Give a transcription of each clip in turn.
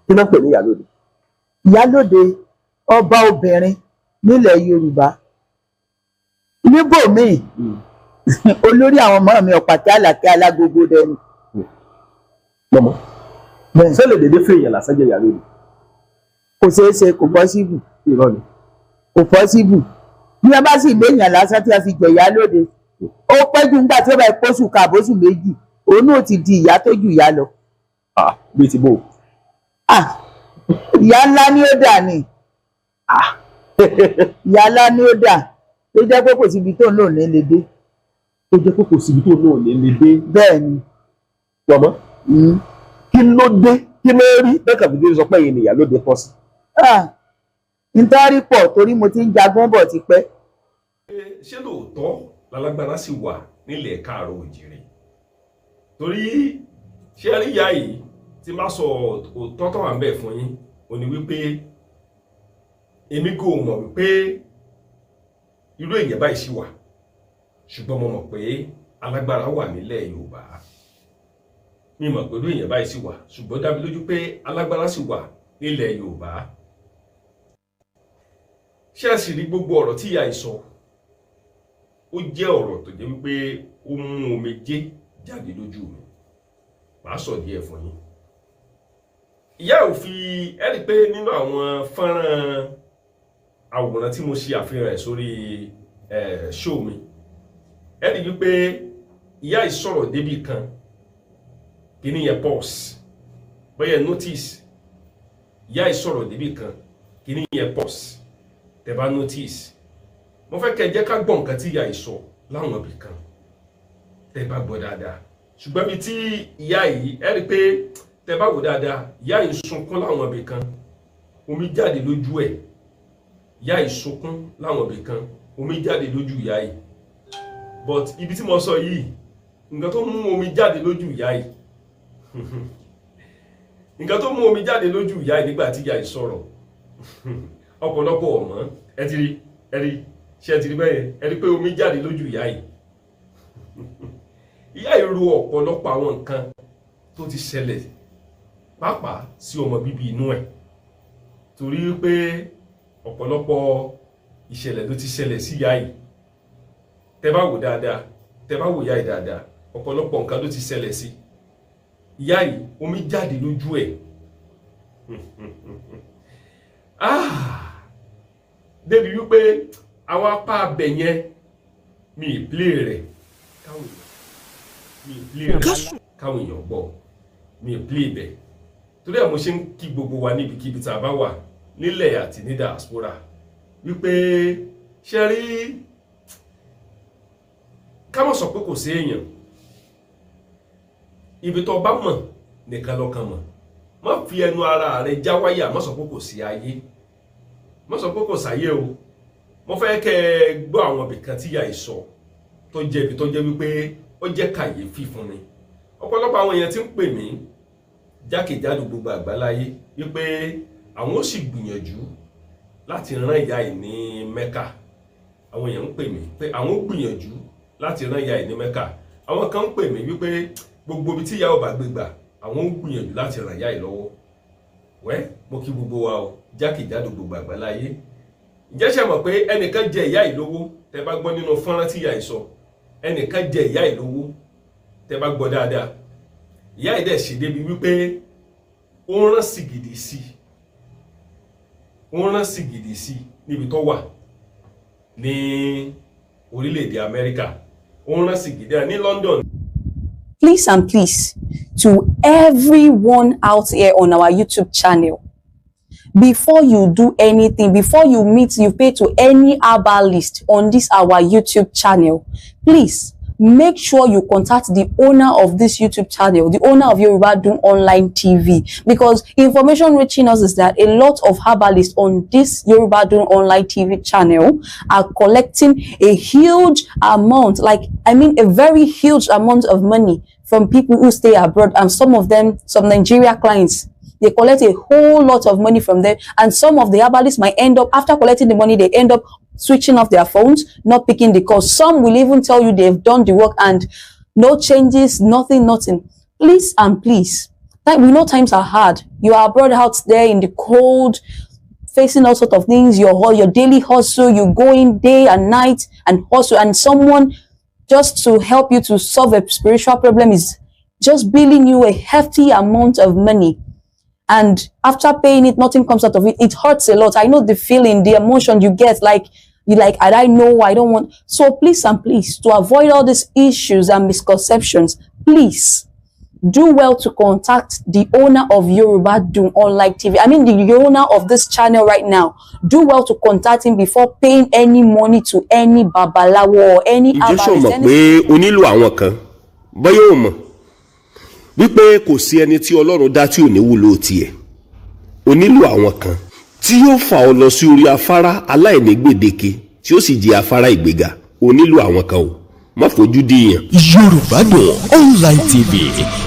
Kí náà pè ní ìyálóde? Ìyálóde, ọba obìnrin nílẹ̀ Yorùbá. Níbòmíì, olórí àwọn ọmọ mi ọ̀pàtẹ́ àlàkẹ́ alágogo dẹnu. Mọ̀mọ́, Bẹ́ẹ̀. ṣé lè dédé fún èèyàn lásán jẹ́ ìyálóde? Kò ṣeé ṣe, kò possible. Irọ́ ni. Kò possible. Bí wọ́n bá sì léèyàn lásán tí wọ́n fi jẹ ìyálóde, ó pẹ́ jù nígbà tí ó bá pósù ká àbóṣù 2, òun náà ti di ìyá tó jù ìyá lọ. Ah, bíi ti bò? Ah, ìyá ńlá ni ó dà ní. Ìyá ńlá ni ó dà tó jẹ́ pé kò síbi tó ń lò ní lè dé. Tó jẹ́ pé kò síbi tó náà ní lè dé. Bẹ́ẹ̀ ni. Mọ̀mọ́, kí ló dé? Kí ló rí bẹ́ẹ̀ kàbí sọ pé ẹ̀yin ni ìyálóde pọ̀ sí? Ah, nítorí pọ̀ torí mo ti ń jagun bọ̀ tipẹ́. Ṣé lóòótọ́ lálágbára sì wà nílẹ̀ káàárọ̀ òjìrè? Torí ṣé rí ìyá yìí, tí má sọ òótọ́ tó wà ń bẹ̀ fún yín, ò ní wípé èmi kò mọ̀ wípé irú èèyàn báyìí sì wà, ṣùgbọ́n mo mọ̀ pé alágbára wà nílẹ̀ Yorùbá. Mi mọ̀ pé irú èèyàn báyìí sì wà, ṣùgbọ́n dá mi lójú pé alágbára sì wà nílẹ̀ Yorùbá. Ṣé ẹ sì rí gbogbo ọ̀rọ̀ tí ìyá yìí sọ, ó jẹ́ ọ̀rọ̀ tó jẹ́ wípé ó mú omijé jáde lójú mi. Màá sọ díẹ̀ fún yín. Ìyá ò fi ẹ rí i pé nínú àwọn fọ́nrán àwòrán tí mo ṣe àfihàn ẹ̀ sórí ẹ̀ ṣó mi, ẹ rí i wípé ìyá yìí sọ̀rọ̀ débì kan, kíní yẹn pause. Bóyá notice, ìyá yìí sọ̀rọ̀ débì kan, kíní yẹn pause. Tẹ́ bá notice, mo fẹ́ kẹ́ ẹ jẹ́ ká gbọ́ nǹkan tí ìyá yìí sọ láwọn ibì kan, tẹ́ bá gbọ́ dáadáa. Ṣùgbọ́n ibi tí ìyá yìí, ẹ rí i pé tẹ́ bá wò dáadáa, ìyá yìí sunkún láwọn ibì kan, omi jáde lójú ẹ̀. Ìyá yìí sunkún láwọn ibì kan, omi jáde lójú ìyá yìí. But ibi tí mo sọ yìí, nǹkan tó mú omi jáde lójú ìyá yìí, nǹkan tó mú omi jáde lójú ìyá yìí nígbà tí ìyá yìí sọ̀rọ̀, ọ̀pọ̀lọpọ̀ ọ̀mọ́. Ẹ ti rí, ẹ rí, ṣé ẹ ti rí bẹ́ẹ̀? Ẹ rí pé omi jáde lójú ìyá yìí. Ìyá yìí ro ọ̀pọ̀lọpọ̀ àwọn nǹkan tó ti ṣẹlẹ̀, pàápàá sí ọmọ bíbí inú ẹ̀, torí pé ọ̀pọ̀lọpọ̀ ìṣẹ̀lẹ̀ ló ti ṣẹlẹ̀ sí ìyá yìí. Tẹ́ bá wò dáadáa, tẹ́ bá wò ìyá yìí dáadáa, ọ̀pọ̀lọpọ̀ nǹkan ló ti ṣẹlẹ̀ sí ìyá yìí. Omi jáde lójú ẹ̀. Ah! Débi wípé àwọn apá abẹ yẹn, mi ì play rẹ̀ káwọn èèyàn, mi ì play rẹ̀ káwọn èèyàn gbọ́, mi ì play bẹ̀, torí ẹ̀ mo ṣe ń kí gbogbo wa níbikíbi tá a bá wà nílẹ̀ àti ní diaspora wípé ṣe rí, ká má sọ pé kò sí èèyàn. Ibi tó bá mọ̀ nìkan lọ́kàn mọ̀. Má fi ẹnu ara rẹ já wáyà. Má sọ pé kò sí ayé, má sọ pé kò sáyé o. Mo fẹ́ kẹ́ ẹ gbọ́ àwọn ibìkan tí ìyá yìí sọ, tó jẹ́ ibi tó jẹ́ wípé ó jẹ́ kàyéfì fún mi. Ọ̀pọ̀lọpọ̀ àwọn èèyàn tí ń pè mí jákèjádò gbogbo àgbáláyé wípé àwọn ó sì gbìyànjú láti rán ìyá yìí ní Mẹ́kà. Àwọn èèyàn ń pè mí pé àwọn ó gbìyànjú láti rán ìyá yìí ní Mẹ́kà. Àwọn kan ń pè mí wípé gbogbo ibi tí ìyá ò bá gbé gbà, àwọn ó gbìyànjú láti ràn ìyá yìí lọ́wọ́. Wẹ́, mo kí gbogbo wa o jákèjádò gbogbo àgbáláyé. Ǹjẹ́ ṣe mọ̀ pé ẹnìkan jẹ ìyá yìí lówó? Tẹ́ bá gbọ́ nínú fọ́nrán tí ìyá yìí sọ, ẹnìkan jẹ ìyá yìí lówó. Tẹ́ bá gbọ́ dáadáa, ìyá yìí dẹ̀ ṣe débi wípé ó rán sìgìdì sí, ó rán sìgìdì sí níbi tó wà ní orílẹ̀-èdè Amẹ́ríkà. Ó rán sìgìdì ní London. Please and please, to everyone out here on our YouTube channel, before you do anything, before you meet, you pay to any herbalist on this our YouTube channel, please make sure you contact the owner of this YouTube channel, the owner of Yoruba Dun Online TV, because information reaching us is that a lot of herbalists on this Yoruba Dun Online TV channel are collecting a huge amount, like, I mean, a very huge amount of money from people who stay abroad, and some of them, some Nigeria clients, they collect a whole lot of money from them. And some of the herbalists might end up, after collecting the money, they end up switching off their phones, not picking the call. Some will even tell you they've done the work and no changes, nothing, nothing. Please and please, We know times are hard. You are abroad out there in the cold, facing all sorts of things, your daily hustle, you go in day and night and hustle, and someone just to help you to solve a spiritual problem is just billing you a hefty amount of money. And after paying it, nothing comes out of it. It hurts a lot. I know the feeling, the emotion you get, like, you like, I know, I don't want. So please and please, to avoid all these issues and misconceptions, please do well to contact the owner of Yorubadun Online TV. I mean, the owner of this channel right now. Do well to contact him before paying any money to any babalawo or any Ǹjẹ́ ṣó herbalist. mọ̀ Any pé o nílò àwọn kan? Bóyá o mọ̀ wípé kò sí ẹni tí Ọlọ́run dá tí ò ní wúlò tiẹ̀. O nílò àwọn kan tí yóò fà ọ́ lọ sí orí afárá aláìní gbèdéke tí ó sì jẹ́ afárá ìgbéga. O nílò àwọn kan o, má fojú di yàn. Yorùbá Dùn Online TV,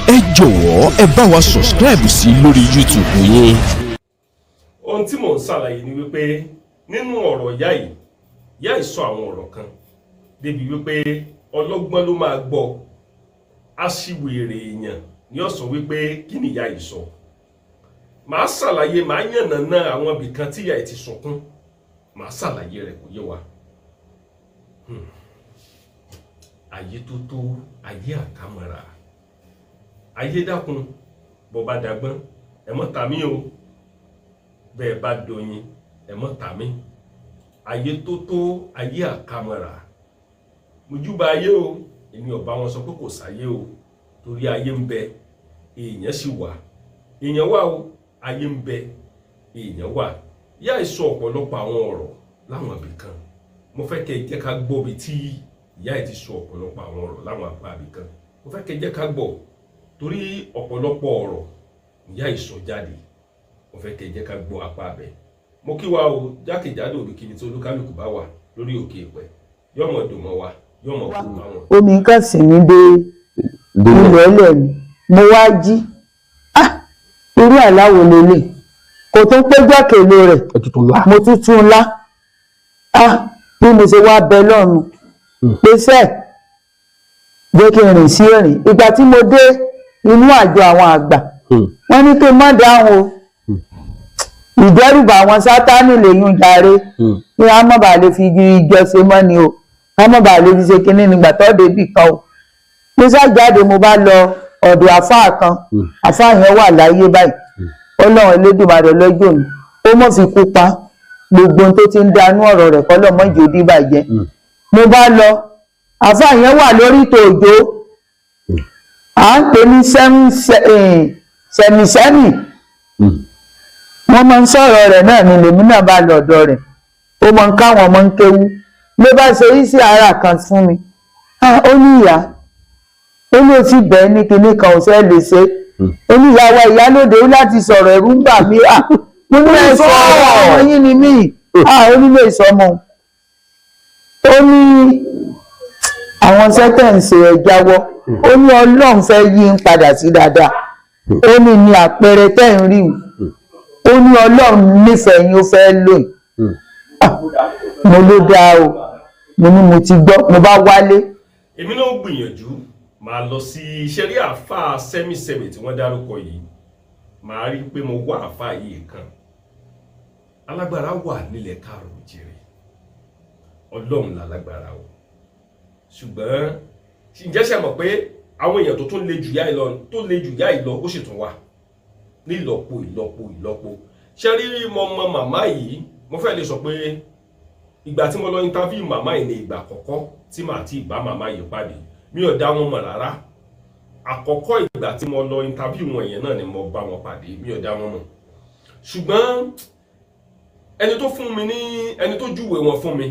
ẹ jọ̀wọ́, ẹ bá wa subscribe sí lórí YouTube yín. Ohun tí mò ń ṣàlàyé ni wípé nínú ọ̀rọ̀ ìyá yìí, ìyá yìí sọ àwọn ọ̀rọ̀ kan débi wípé ọlọ́gbọ́n ló máa gbọ́, aṣiwèrè èèyàn ni ó sọ wípé kí ni ìyá yìí sọ. Màá ṣàlàyé, màá yànnàná àwọn ibìkan tí ìyá yìí ti sunkún, màá ṣàlàyé rẹ̀ kó yé wa. Ayé tó tó ayé àkàmọ̀ra, ayé dákun, bó bá dagbọ́n, ẹ mọ́ ta mí o, bẹ́ẹ̀ bá doyin, ẹ mọ́ ta mí. Ayé tó tó ayé àkàmọ̀ra, mojúbà ayé o, èmi ò bá wọn sọ pé kò sáyé o, torí ayé ń bẹ, èèyàn sì wà, èèyàn wà o, ayé ń bẹ, èèyàn wà. Ìyá yìí sọ ọ̀pọ̀lọpọ̀ àwọn ọ̀rọ̀ láwọn ibì kan. Mo fẹ́ kẹ́ ẹ jẹ́ ká gbọ́ bí tí ìyá yìí ti sọ ọ̀pọ̀lọpọ̀ àwọn ọ̀rọ̀ láwọn apá ibì kan. Mo fẹ́ kẹ́ ẹ jẹ́ ká gbọ́, torí ọ̀pọ̀lọpọ̀ ọ̀rọ̀ ìyá yìí sọ jáde. Mo fẹ́ kẹ́ ẹ jẹ́ ká gbọ́ apá abẹ. Mo kí wa o, jákèjádò òbíkíbi tí olúkálùkù bá wà lórí òkè ìpẹ́, yọmọ dùn mọ́ wa, yọmọ kú àwọn. Omi kan sì ní dé ilẹ̀ ẹlẹ̀ ni mo wá jí. Ah, irú àláwo lélẹ̀, kò tún péjọ kèlò rẹ̀, mo tún tún lá. Ah, bí mo ṣe wá bẹ lọ́run pé sẹ́ẹ̀ jẹ́ kí n rìn sí ìrìn. Ìgbà tí mo dé inú àjọ àwọn àgbà, wọ́n ní kí n má dáhùn o, ìdẹ́rùbà àwọn Sátánì lèyún jàre, ní a má bàa lè fi igi ìjọ ṣe mọ́ ni o, ká má bàa lè fi ṣe kinní nígbà tó débì kan o. Mo sá jáde, mo bá lọ ọ̀dọ̀ àfáà kan. Àfáà yẹn wà láyé báyìí. Ọlọ́run Elédùmarè lọ́jọ́ òní, ó mọ̀ fi kú pa gbogbo ohun tó ti ń danú ọ̀rọ̀ rẹ̀ kọ́ lọ́mọ ìjò dìbàjẹ́. Mo bá lọ, àfáà yẹn wà lórí ìtò òjò, à ń pè ní sẹ́mìsẹ́mì, wọ́n máa ń sọ̀rọ̀ rẹ̀ náà ni. Lèmi náà bá lọ ọ̀dọ̀ rẹ̀, ó mọ ń káwọn ọmọ ń kéwú, ló bá ṣe í sí ara kan fún mi. Ah, ó ní ìyá, ó ní ó ti bẹ́ẹ̀ ní kinní kan, ò fẹ́ lè ṣe. Ó ní ìyá wa ìyálóde, ó láti sọ̀rọ̀, ẹ̀rù ń bà mí. À, mo ní ẹ sọ ọmọ yín ni mí. À, ó ní lè sọ ọmọ, ó ní àwọn sẹ́tẹ̀ǹsì ẹ̀ jáwọ́, ó ní Ọlọ́run fẹ́ yí ń padà sí dáadáa, ó ní ní àpẹẹrẹ tẹ́ ń rí, ó ní Ọlọ́run nífẹ̀ẹ́ yín, ó fẹ́ lò yín. Ah, mo ló dáa o, mo ní mo ti gbọ́, mo bá wálé. Èmi náà gbìyànjú, màá lọ sí ṣẹ́rí àáfàá sẹ́mìsẹ́mì tí wọ́n dárúkọ yìí, màá rí i pé mo wá àáfàá yìí kan. Alágbára wà nílẹ̀ káàrọ̀ òjìrì, Ọlọ́run lálágbára o. Ṣùgbọ́n ǹjẹ́ ṣe mọ̀ pé àwọn èèyàn tó tún le jù yá ìlọ, tó le jù yá ìlọ, ó sì tún wà nílọ́po ìlọ́po ìlọ́po. Ṣe rí, mo mọ màmá yìí, mo fẹ́ lè sọ pé ìgbà tí mo lọ interview màmá yìí ní ìgbà àkọ́kọ́ tí màá ti bá màmá yìí pàdé. Mi ò dá wọn mọ̀ rárá. Àkọ́kọ́ ìgbà tí mo lọ interview wọn yẹn náà ni mo bá wọn pàdé. Mi ò dá wọn mọ̀, ṣùgbọ́n ẹni tó fún mi ní, ẹni tó júwe wọn fún mi,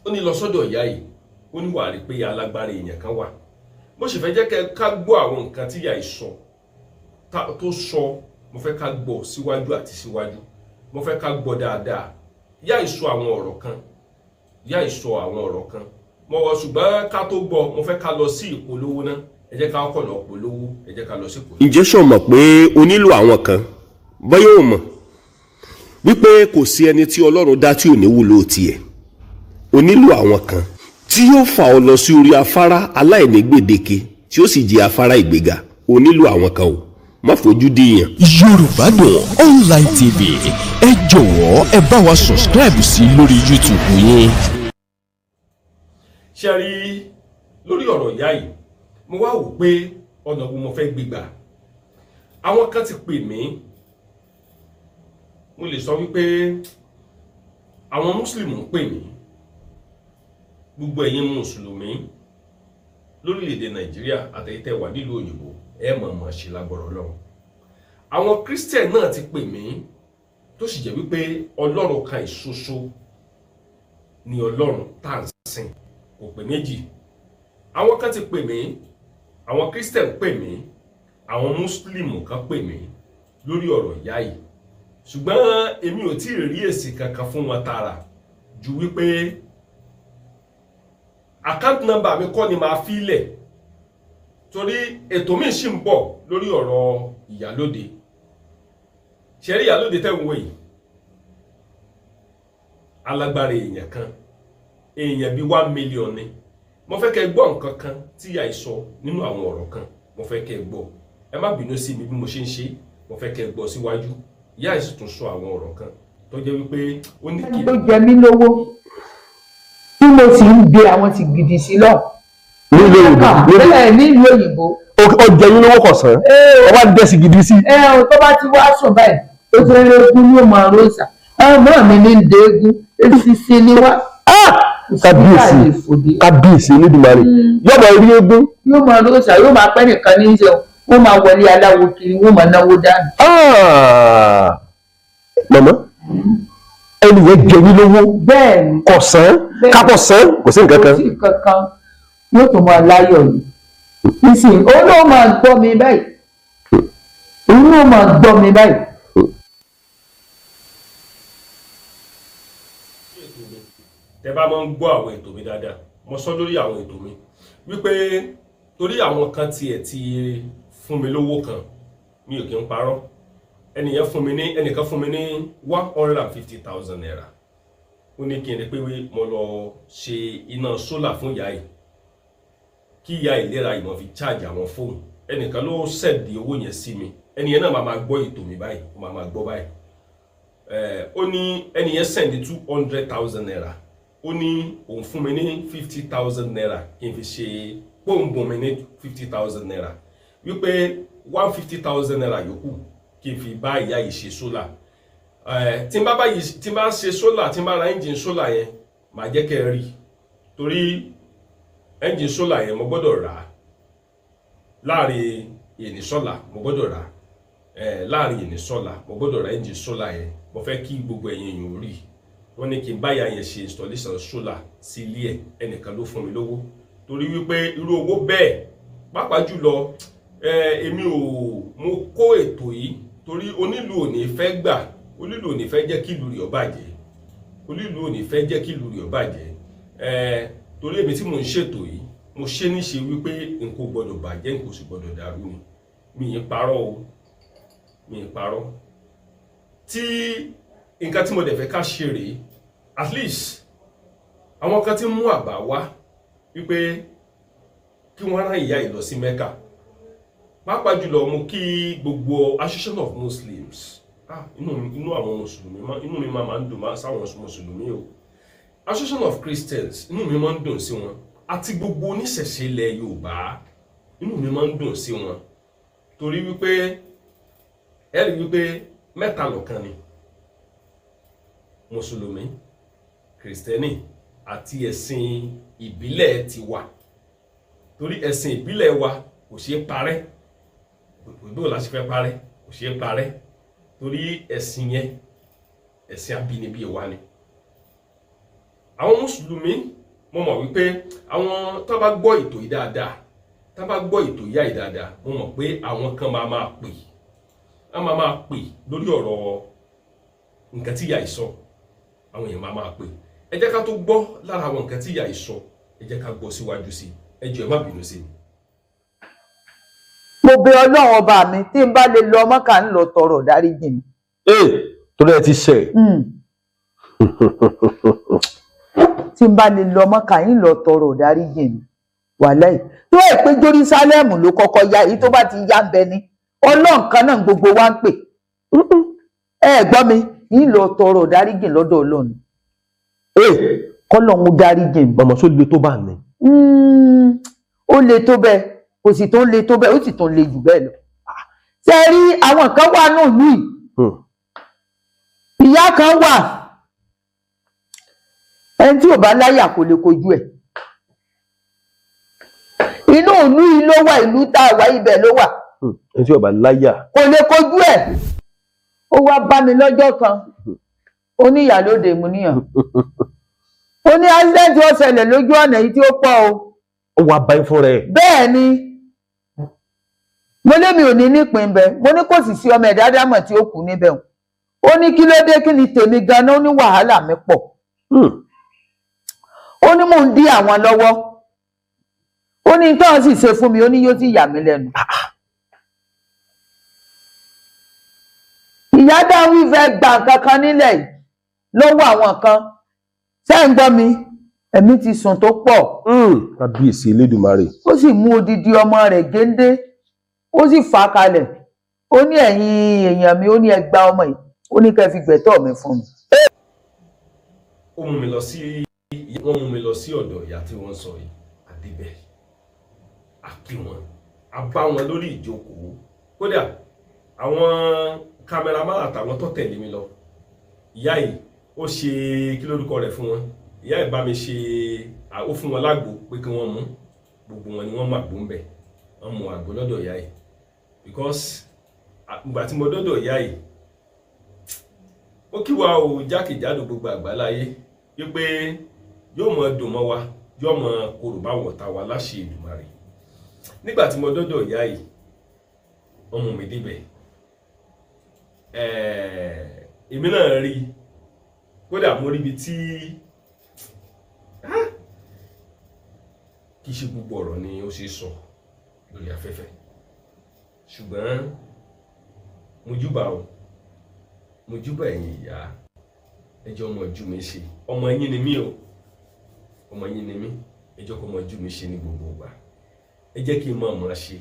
ó ní lọ sọ́dọ̀ ìyá yìí, ó ní wàá rí pé alágbára èèyàn kan wà. Mo sì fẹ́ jẹ́ kẹ́ ká gbọ́ àwọn nǹkan tí ìyá yìí sọ, tó sọ. Mo fẹ́ ká gbọ́ síwájú àti síwájú, mo fẹ́ ká gbọ́ dáadáa. Ìyá yìí sọ àwọn ọ̀rọ̀ kan, ìyá yìí sọ àwọn ọ̀rọ̀ kan mo wọ, ṣùgbọ́n ká tó gbọ́, mo fẹ́ ká lọ sí ìpolówó náà. Ẹ jẹ́ ká kọ́kọ́ lọ polówó, ẹ jẹ́ ká lọ sí ìpolówó. Ǹjẹ́ ṣó mọ̀ pé o nílò àwọn kan? Bóyá o mọ̀ wípé kò sí ẹni tí Ọlọ́run dá tí ò ní wúlò tiẹ̀. O nílò àwọn kan tí yóò fà ọ́ lọ sí orí afárá aláìní gbèdéke tí ó sì jẹ́ afárá ìgbéga. O nílò àwọn kan o. Má fojú dìyàn. Yorùbá Dùn Online TV, ẹ jọ̀wọ́ ẹ bá wa subscribe sí lórí YouTube yín. Ṣe rí lórí ọ̀rọ̀ ìyá yìí, mo wá wò pé ọ̀nà wo mo fẹ́ gbégbà. Àwọn kan ti pè mí. Mo lè sọ wípé àwọn mùsùlùmí ń pè mí. Gbogbo ẹ̀yin mùsùlùmí lórílẹ̀‐èdè Nàìjíríà àtẹ̀yìntẹ̀ wà nílùú òyìnbó, ẹ mọ̀ mọ̀ ṣe lágbọ̀rọ̀ lọ́wọ́. Àwọn Christian náà ti pè mí, tó sì jẹ́ wípé Ọlọ́run kan ìṣoṣo ni Ọlọ́run tá à ń sìn, kò pé méjì. Àwọn kan ti pè mí, àwọn Christian pè mí, àwọn Muslim kan pè mí lórí ọ̀rọ̀ ìyá yìí, ṣùgbọ́n èmi ò tí ì rí èsì kankan fún wọn tààrà ju wípé account number mi kọ́ ni màá fi lẹ̀, torí ètò mi ṣì ń bọ̀ lórí ọ̀rọ̀ ìyálóde. Ṣẹ́rí ìyálóde tẹ́ ń wò yìí, alágbára èèyàn kan, èèyàn bíi 1 million ni. Mo fẹ́ kẹ́ gbọ́ nǹkan kan tí ìyá yìí sọ nínú àwọn ọ̀rọ̀ kan. Mo fẹ́ kẹ́ gbọ́. Ẹ má bínú sí mi bí mo ṣe ń ṣe. Mo fẹ́ kẹ́ gbọ́ síwájú. Ìyá yìí sì tún sọ àwọn ọ̀rọ̀ kan tó jẹ́ wípé ó ní kí. Tó jẹ mí lówó tí mo sì ń gbé àwọn ti gidi sí lọ. Nílé òyìnbó? Bẹ́ẹ̀, nílùú òyìnbó. Ó jẹ yín lówó kọ̀sán, ó wá dẹ́sí gidi sí. Ẹ ò tó bá ti wá sùn báyìí, ó ti rí eégún ní òmò àròsà. Ọmọ mi ní deegun esisi ni wá. Kábíyèsí, kábíyèsí Elédùmarè, yọ̀bọ̀ rí eégún. Yóò máa rọ́ṣà, yóò máa pẹ́ nìkan ní í ṣe, wọ́n máa wọlé aláwo kiri, wọ́n máa náwó dànù. Màmá, ẹni yẹn jẹ yín lówó? Bẹ́ẹ̀ ni. Kọ̀sán kápọ̀sán, kò sí nǹkan kan. Kò sí nǹkan kan, yóò tún máa láyọ̀ ni nísìnyí. Òun náà máa gbọ́ mi báyìí, òun náà máa gbọ́ mi báyìí. Tẹ bá máa ń gbọ́ àwọn ètò mi dáadáa, mo sọ lórí àwọn ètò mi wípé torí àwọn kan tiẹ̀ ti fún mi lówó kan, mi ò kí ń parọ́. Ẹnìyẹn fún mi ní, ẹnìkan fún mi ní ₦150,000. Ó ní kí n rí pé mo lọ ṣe iná solar fún ìyá yìí, kí ìyá ìlera ìmọ̀ fi charge àwọn fóònù. Ẹnìkan ló send owó yẹn sí mi. Ẹnìyẹn náà máa máa gbọ́ ètò mi báyìí, ó máa máa gbọ́ báyìí. Ó ní ẹnìyẹn send ₦200,000. Ó ní òun fún mi ní ₦50,000 kí n fi ṣe pòǹbùn mi ní ₦50,000, wípé ₦150,000 yòókù kí n fi bá ìyá yìí ṣe solar. Tí n bá bá yìí, tí n bá ṣe solar, tí n bá ra engine solar yẹn, màá jẹ́ kẹ́ ẹ rí, torí engine solar yẹn mo gbọ́dọ̀ rà á láàrin ìnísọ́là. Mo gbọ́dọ̀ rà á láàrin ìnísọ́là. Mo gbọ́dọ̀ ra engine solar yẹn. Mo fẹ́ kí gbogbo ẹ̀yin èèyàn rí. Wọ́n ní kí n báyà yẹn ṣe installation solar sí ilé ẹ̀. Ẹnìkan ló fún mi lówó, torí wípé irú owó bẹ́ẹ̀, pàápàá jùlọ èmi ò mo kó ètò yìí torí onílù ò ní fẹ́ gbà, onílù ò ní fẹ́ jẹ́ kí ìlú rẹ̀ ó bàjẹ́, onílù ò ní fẹ́ jẹ́ kí ìlú rẹ̀ ó bàjẹ́. Torí èmi tí mò ń ṣètò yìí, mo ṣe níṣe wípé nǹkan ò gbọdọ̀ bàjẹ́, nǹkan ò sì gbọdọ̀ dàrú ni. Mi ì parọ́ o, mi ì parọ́. Tí nǹkan tí mo dẹ̀ fẹ́ ká ṣe rèé, at least àwọn kan tí ń mú àbá wá wípé kí wọ́n rán ìyá yìí lọ sí Mecca. Pàápàá jùlọ, mo kí gbogbo Association of Muslims. Ah, inú àwọn mùsùlùmí, inú mi máa ń dùn máa sáwọn mùsùlùmí o. Association of Christians, inú mi máa ń dùn sí wọn, àti gbogbo oníṣẹ̀ṣe ilẹ̀ Yorùbá, inú mi máa ń dùn sí wọn, torí wípé ẹ rí wípé mẹ́ta lọ̀kan ni: mùsùlùmí, kìrìsìtẹ́nì àti ẹ̀sìn ìbílẹ̀ tiwa, torí ẹ̀sìn ìbílẹ̀ wa kò ṣeé parẹ́. Bó la ṣe fẹ́ parẹ́? Kò ṣeé parẹ́, torí ẹ̀sìn yẹn, ẹ̀sìn abínibí wa ni. Àwọn mùsùlùmí, mo mọ̀ wípé àwọn tó bá gbọ́ ètò yìí dáadáa, tó bá gbọ́ ètò yìí dáadáa, mo mọ̀ pé àwọn kan máa máa pè, wọ́n máa máa pè lórí ọ̀rọ̀ nǹkan tí ìyá yìí sọ. Àwọn èèyàn máa máa pè. Ẹ jẹ́ ká tó gbọ́ lára àwọn nǹkan tí ìyá yìí sọ. Ẹ jẹ́ ká gbọ́ síwájú sí i. Ẹ jọ̀ọ́, ẹ má bínú sí i. Mo bẹ̀ Ọlọ́run ọba mi, tí n bá lè lọ Mọ́kà, ń lọ tọrọ dáríjì mi. Ee, torí ẹ ti ṣẹ̀. Tí n bá lè lọ Mọ́kà, ń lọ tọrọ dáríjì mi. Wàláì, tó ẹ pé Jerúsálẹ́mù ló kọ́kọ́ ya, èyí tó bá ti yá ń bẹ ni. Ọlọ́run kan náà gbogbo wa ń pè. Ẹ gbọ́ mi, yín lọ tọrọ dáríjìn lọ́dọ̀ Ọlọ́run, kọ́lọ́run dáríjìn mi. Màmá, só le tó bá ní? Ó le tó bẹ́ẹ̀, kò sì tó ń le tó bẹ́ẹ̀, ó sì tó ń le jù bẹ́ẹ̀ lọ. Ṣe rí àwọn kan wà náà lù yìí, ìyá kan wà, ẹni tí ò bá láyà kò lè kojú ẹ̀. Inú ìlú yìí ló wà, ìlú tá a wà, ibẹ̀ ló wà. Ẹni tí ó bá láyà. Kò lè kojú ẹ̀. Ó wá bá mi lọ́jọ́ kan, ó ní ìyálóde mu níyàn, ó ní accident ó ṣẹlẹ̀ lójú ọ̀nà yìí tí ó pọ̀ o. Ó wá bá yín fúnra ẹ̀? Bẹ́ẹ̀ ni. Mo lémi ò ní nípìn bẹ́ẹ̀. Mo ní kò sì sí ọmọ ẹ̀dá dámọ̀ tí ó kú níbẹ̀ o. Ó ní kí ló dé, kí ni tèmi ganan? Ó ní wàhálà mi pọ̀. Ó ní mò ń dí àwọn lọ́wọ́. Ó ní táwọn sì ṣe fún mi, ó ní yóò sì yà mí lẹ́nu. Ìyá dáhùn ìfẹ́ gbà nǹkan kan nílẹ̀ yìí lọ́wọ́ àwọn kan. Ṣé ń gbọ́ mi? Ẹ̀mí ti sùn tó pọ̀. Kábíyèsí Elédùmarè. Ó sì mú odidi ọmọ rẹ̀ géńdé, ó sì fà á kalẹ̀. Ó ní ẹ̀yin èèyàn mi, ó ní ẹ gba ọmọ yìí, ó ní kẹ́ fi gbẹ̀tọ́ mi fún mi. Ó mú mi lọ sí, wọ́n mú mi lọ sí ọ̀dọ̀ ìyá tí wọ́n sọ yìí. Àdébẹ̀ a kí wọn, a bá wọn lórí ìjókòó. Kódà àwọn cameraman àtàwọn tó tẹ̀lé mi lọ, ìyá yìí ó ṣe kí lórúkọ rẹ̀ fún wọn. Ìyá yìí bá mi ṣe, ó fún wọn lágbo pé kí wọ́n mú. Gbogbo wọn ni wọ́n mú àgbo ń bẹ̀, wọ́n mú àgbo lọ́dọ̀ ìyá yìí. Because ìgbà tí mo dọ́dọ̀ ìyá yìí, ó kí wa o jákèjádò gbogbo àgbáláyé wípé yóò mọ dùn mọ́ wa, yóò mọ korò bá wọ̀ta wa láṣẹ Èdùmàrè. Nígbà tí mo dọ́dọ̀ ìyá yìí, wọ́n mú mi débẹ̀. Èmi náà rí, kódà mo rí ibi tí kì í ṣe gbogbo ọ̀rọ̀ ni ó ṣe sọ lórí afẹ́fẹ́, ṣùgbọ́n mo júbà o, mo júbà ẹ̀yin ìyá. Ẹjọ́ ọmọ ojú mi ṣe, ọmọ yín ni mí o, ọmọ yín ni mí. Ẹjọ́ kọ́ ọmọ ojú mi ṣe ní gbogbo ìgbà. Ẹ jẹ́ kí n máa mọ̀ ṣe,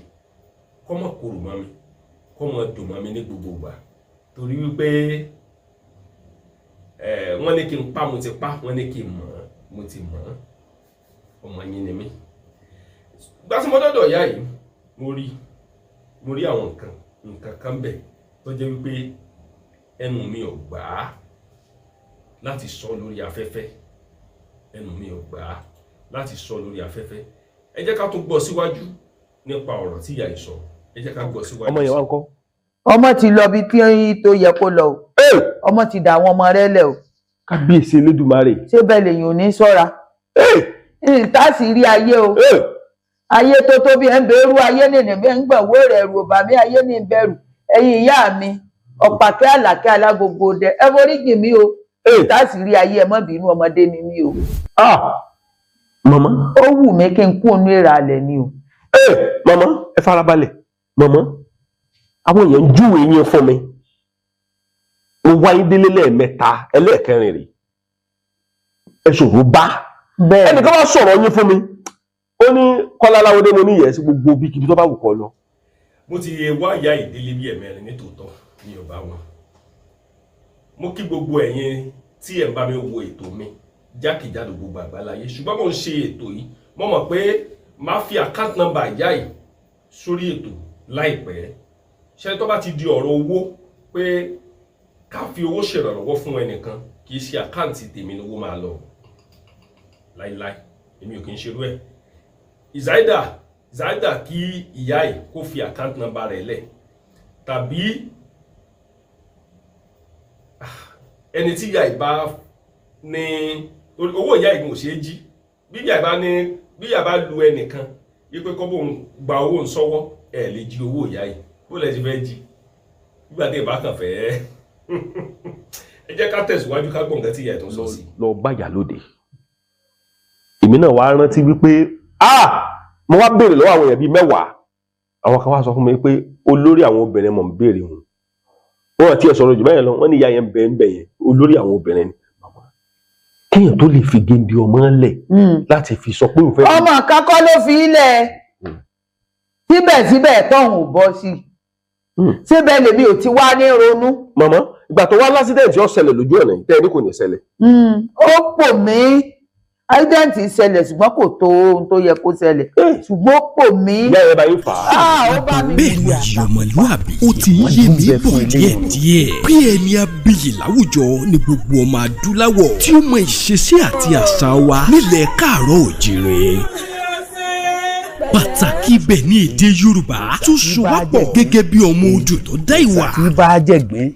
kọ́ mọ̀ korò mọ́ mi, kọ́ mọ̀ dùn mọ́ mi ní gbogbo ìgbà, torí wípé wọ́n ní kí n pa, mo ti pa, wọ́n ní kí n mọ̀, mo ti mọ̀. Ọmọ yín ni mí. Gbà tí mo dọ́dọ̀ ìyá yìí, mo rí àwọn nǹkan kan bẹ̀ tó jẹ́ wípé ẹnu mi ò gbà á láti sọ lórí afẹ́fẹ́. Ẹnu mi ò gbà á láti sọ lórí afẹ́fẹ́. Ẹ jẹ́ ká tún gbọ́ síwájú nípa ọ̀rọ̀ tí ìyá yìí sọ. Ẹ jẹ́ ká gbọ́ síwájú. Ọmọ yẹn wá ń kọ́? Ọmọ ti lọ bí tí tó yẹ kó lọ o. Ọmọ ti dà àwọn ọmọ rẹ̀ lẹ̀ o. Kábíyèsí Elédùmarè. Ṣé bẹ́ẹ̀ lèyìn ò ní ṣọ́ra nta sì rí ayé o? Ayé tó tóbi ẹ̀ ń bẹ̀rù ayé nìyẹn, bẹ́ẹ̀ ń gbọ̀wé rẹ̀ rù ọ̀bà mi, ayé ní bẹ̀rù. Ẹ̀yin ìyá mi, ọ̀pàkẹ́ àlàkẹ́ alágbogbo dẹ, ẹ forí jì mí o. Nta sì rí ayé, ẹ má bínú, ọmọdé ni mí o. Màmá. Ó wù mí kí n kú ònú èrà alẹ̀ ni o. Màmá, ẹ farabalẹ̀. Màmá, àwọn èèyàn ń júwèé yín fún mi. Mo wáyé délé lẹ́ẹ̀mẹ́ta, ẹlẹ́ẹ̀kẹrin rèé, ẹ ṣòro bá. Bẹ́ẹ̀. Ẹnìkan wá sọ̀rọ̀ yín fún mi, ó ní Kọ́lá Aláwọ̀dé. Mo ní yẹ̀ sí gbogbo bí kíbi tó bá wù kọ́ lọ. Mo ti wá ìyá ìdílé bí ẹ̀mẹrin nítòótọ́, mi ò bá wọn. Mo kí gbogbo ẹ̀yin tí ẹ̀ ń bá mi wo ètò mi jákèjádò gbogbo àgbáláyé. Ṣùgbọ́n mo ń ṣe ètò yìí, mo mọ̀ pé màá fi account number ìyá yìí sórí ètò láìpẹ́. Ṣé tó bá ti di ọ̀rọ̀ owó pé ká fi owó ṣèrànlọ́wọ́ fún ẹnìkan, kì í ṣe àkáǹtì tèmi lówó máa lọ láíláí. Èmi ò kì í ṣerú ẹ̀. Ìzáídà kí ìyá yìí kó fi account number rẹ̀ lẹ̀, tàbí ẹni tí ìyá yìí bá ní owó, ìyá yìí kò ṣeé jí. Bí ìyá yìí bá ní, bí ìyá bá lu ẹnìkan wípé kọ́ bóun gba owó ń sọ́wọ́, ẹ̀ lè jí owó ìyá yìí. Bó lẹ ti fẹ́ jí nígbà tí ìbá kàn fẹ́? Ẹ jẹ́ ká tẹ̀síwájú, ká gbọ́ nǹkan tí ìyá ẹ̀ tó ń sọ sí. Lọ bá ìyálóde. Èmi náà wá rántí wípé mo wá béèrè lọ́wọ́ àwọn èèyàn bíi 10. Àwọn kan wá sọ fún mi pé olórí àwọn obìnrin mọ̀ ń béèrè wọn. Wọn àti ẹ̀ sọ̀rọ̀ jù bẹ́ẹ̀ lọ. Wọ́n ní ìyá yẹn ń bẹ ń bẹ yẹn, olórí àwọn obìnrin ni. Kéèyàn tó lè fi géńdé ọmọ lẹ̀ láti fi sọ pé òun fẹ́. Ọmọ kan kọ́ ló fi í lẹ̀, síbẹ̀síbẹ̀ tọ́hún ò bọ́ sí i. Ṣé bẹ́ẹ̀ lèmi ò ti wá ní ronú. Màmá, ìgbà tó wá lásìdẹ̀ǹtì ó ṣẹlẹ̀ lójú ọ̀nà yìí tẹ́ ẹ ní kò ní ṣẹlẹ̀. Ó pò mí, accident ṣẹlẹ̀, ṣùgbọ́n kò tó ohun tó yẹ kó ṣẹlẹ̀, ṣùgbọ́n ó pò mí. Ìyá ẹ bá yín fà á. Ah, ó bá mi. Bẹ́ẹ̀ ni yìí, ọmọlúàbí, ó ti ń yé mi bọ̀ díẹ̀díẹ̀ bí ẹni abiyì láwùjọ ní gbogbo ọmọ adúláwọ̀ tí ó mọ ìṣesí àti àṣà wa nílẹ̀ káàárọ̀ òjìrè. Pàtàkì ibẹ̀ ní èdè Yorùbá tó so wá pọ̀ gẹ́gẹ́ bí ọmọ odù tó dá ìwà. Tí bá jẹ̀gbín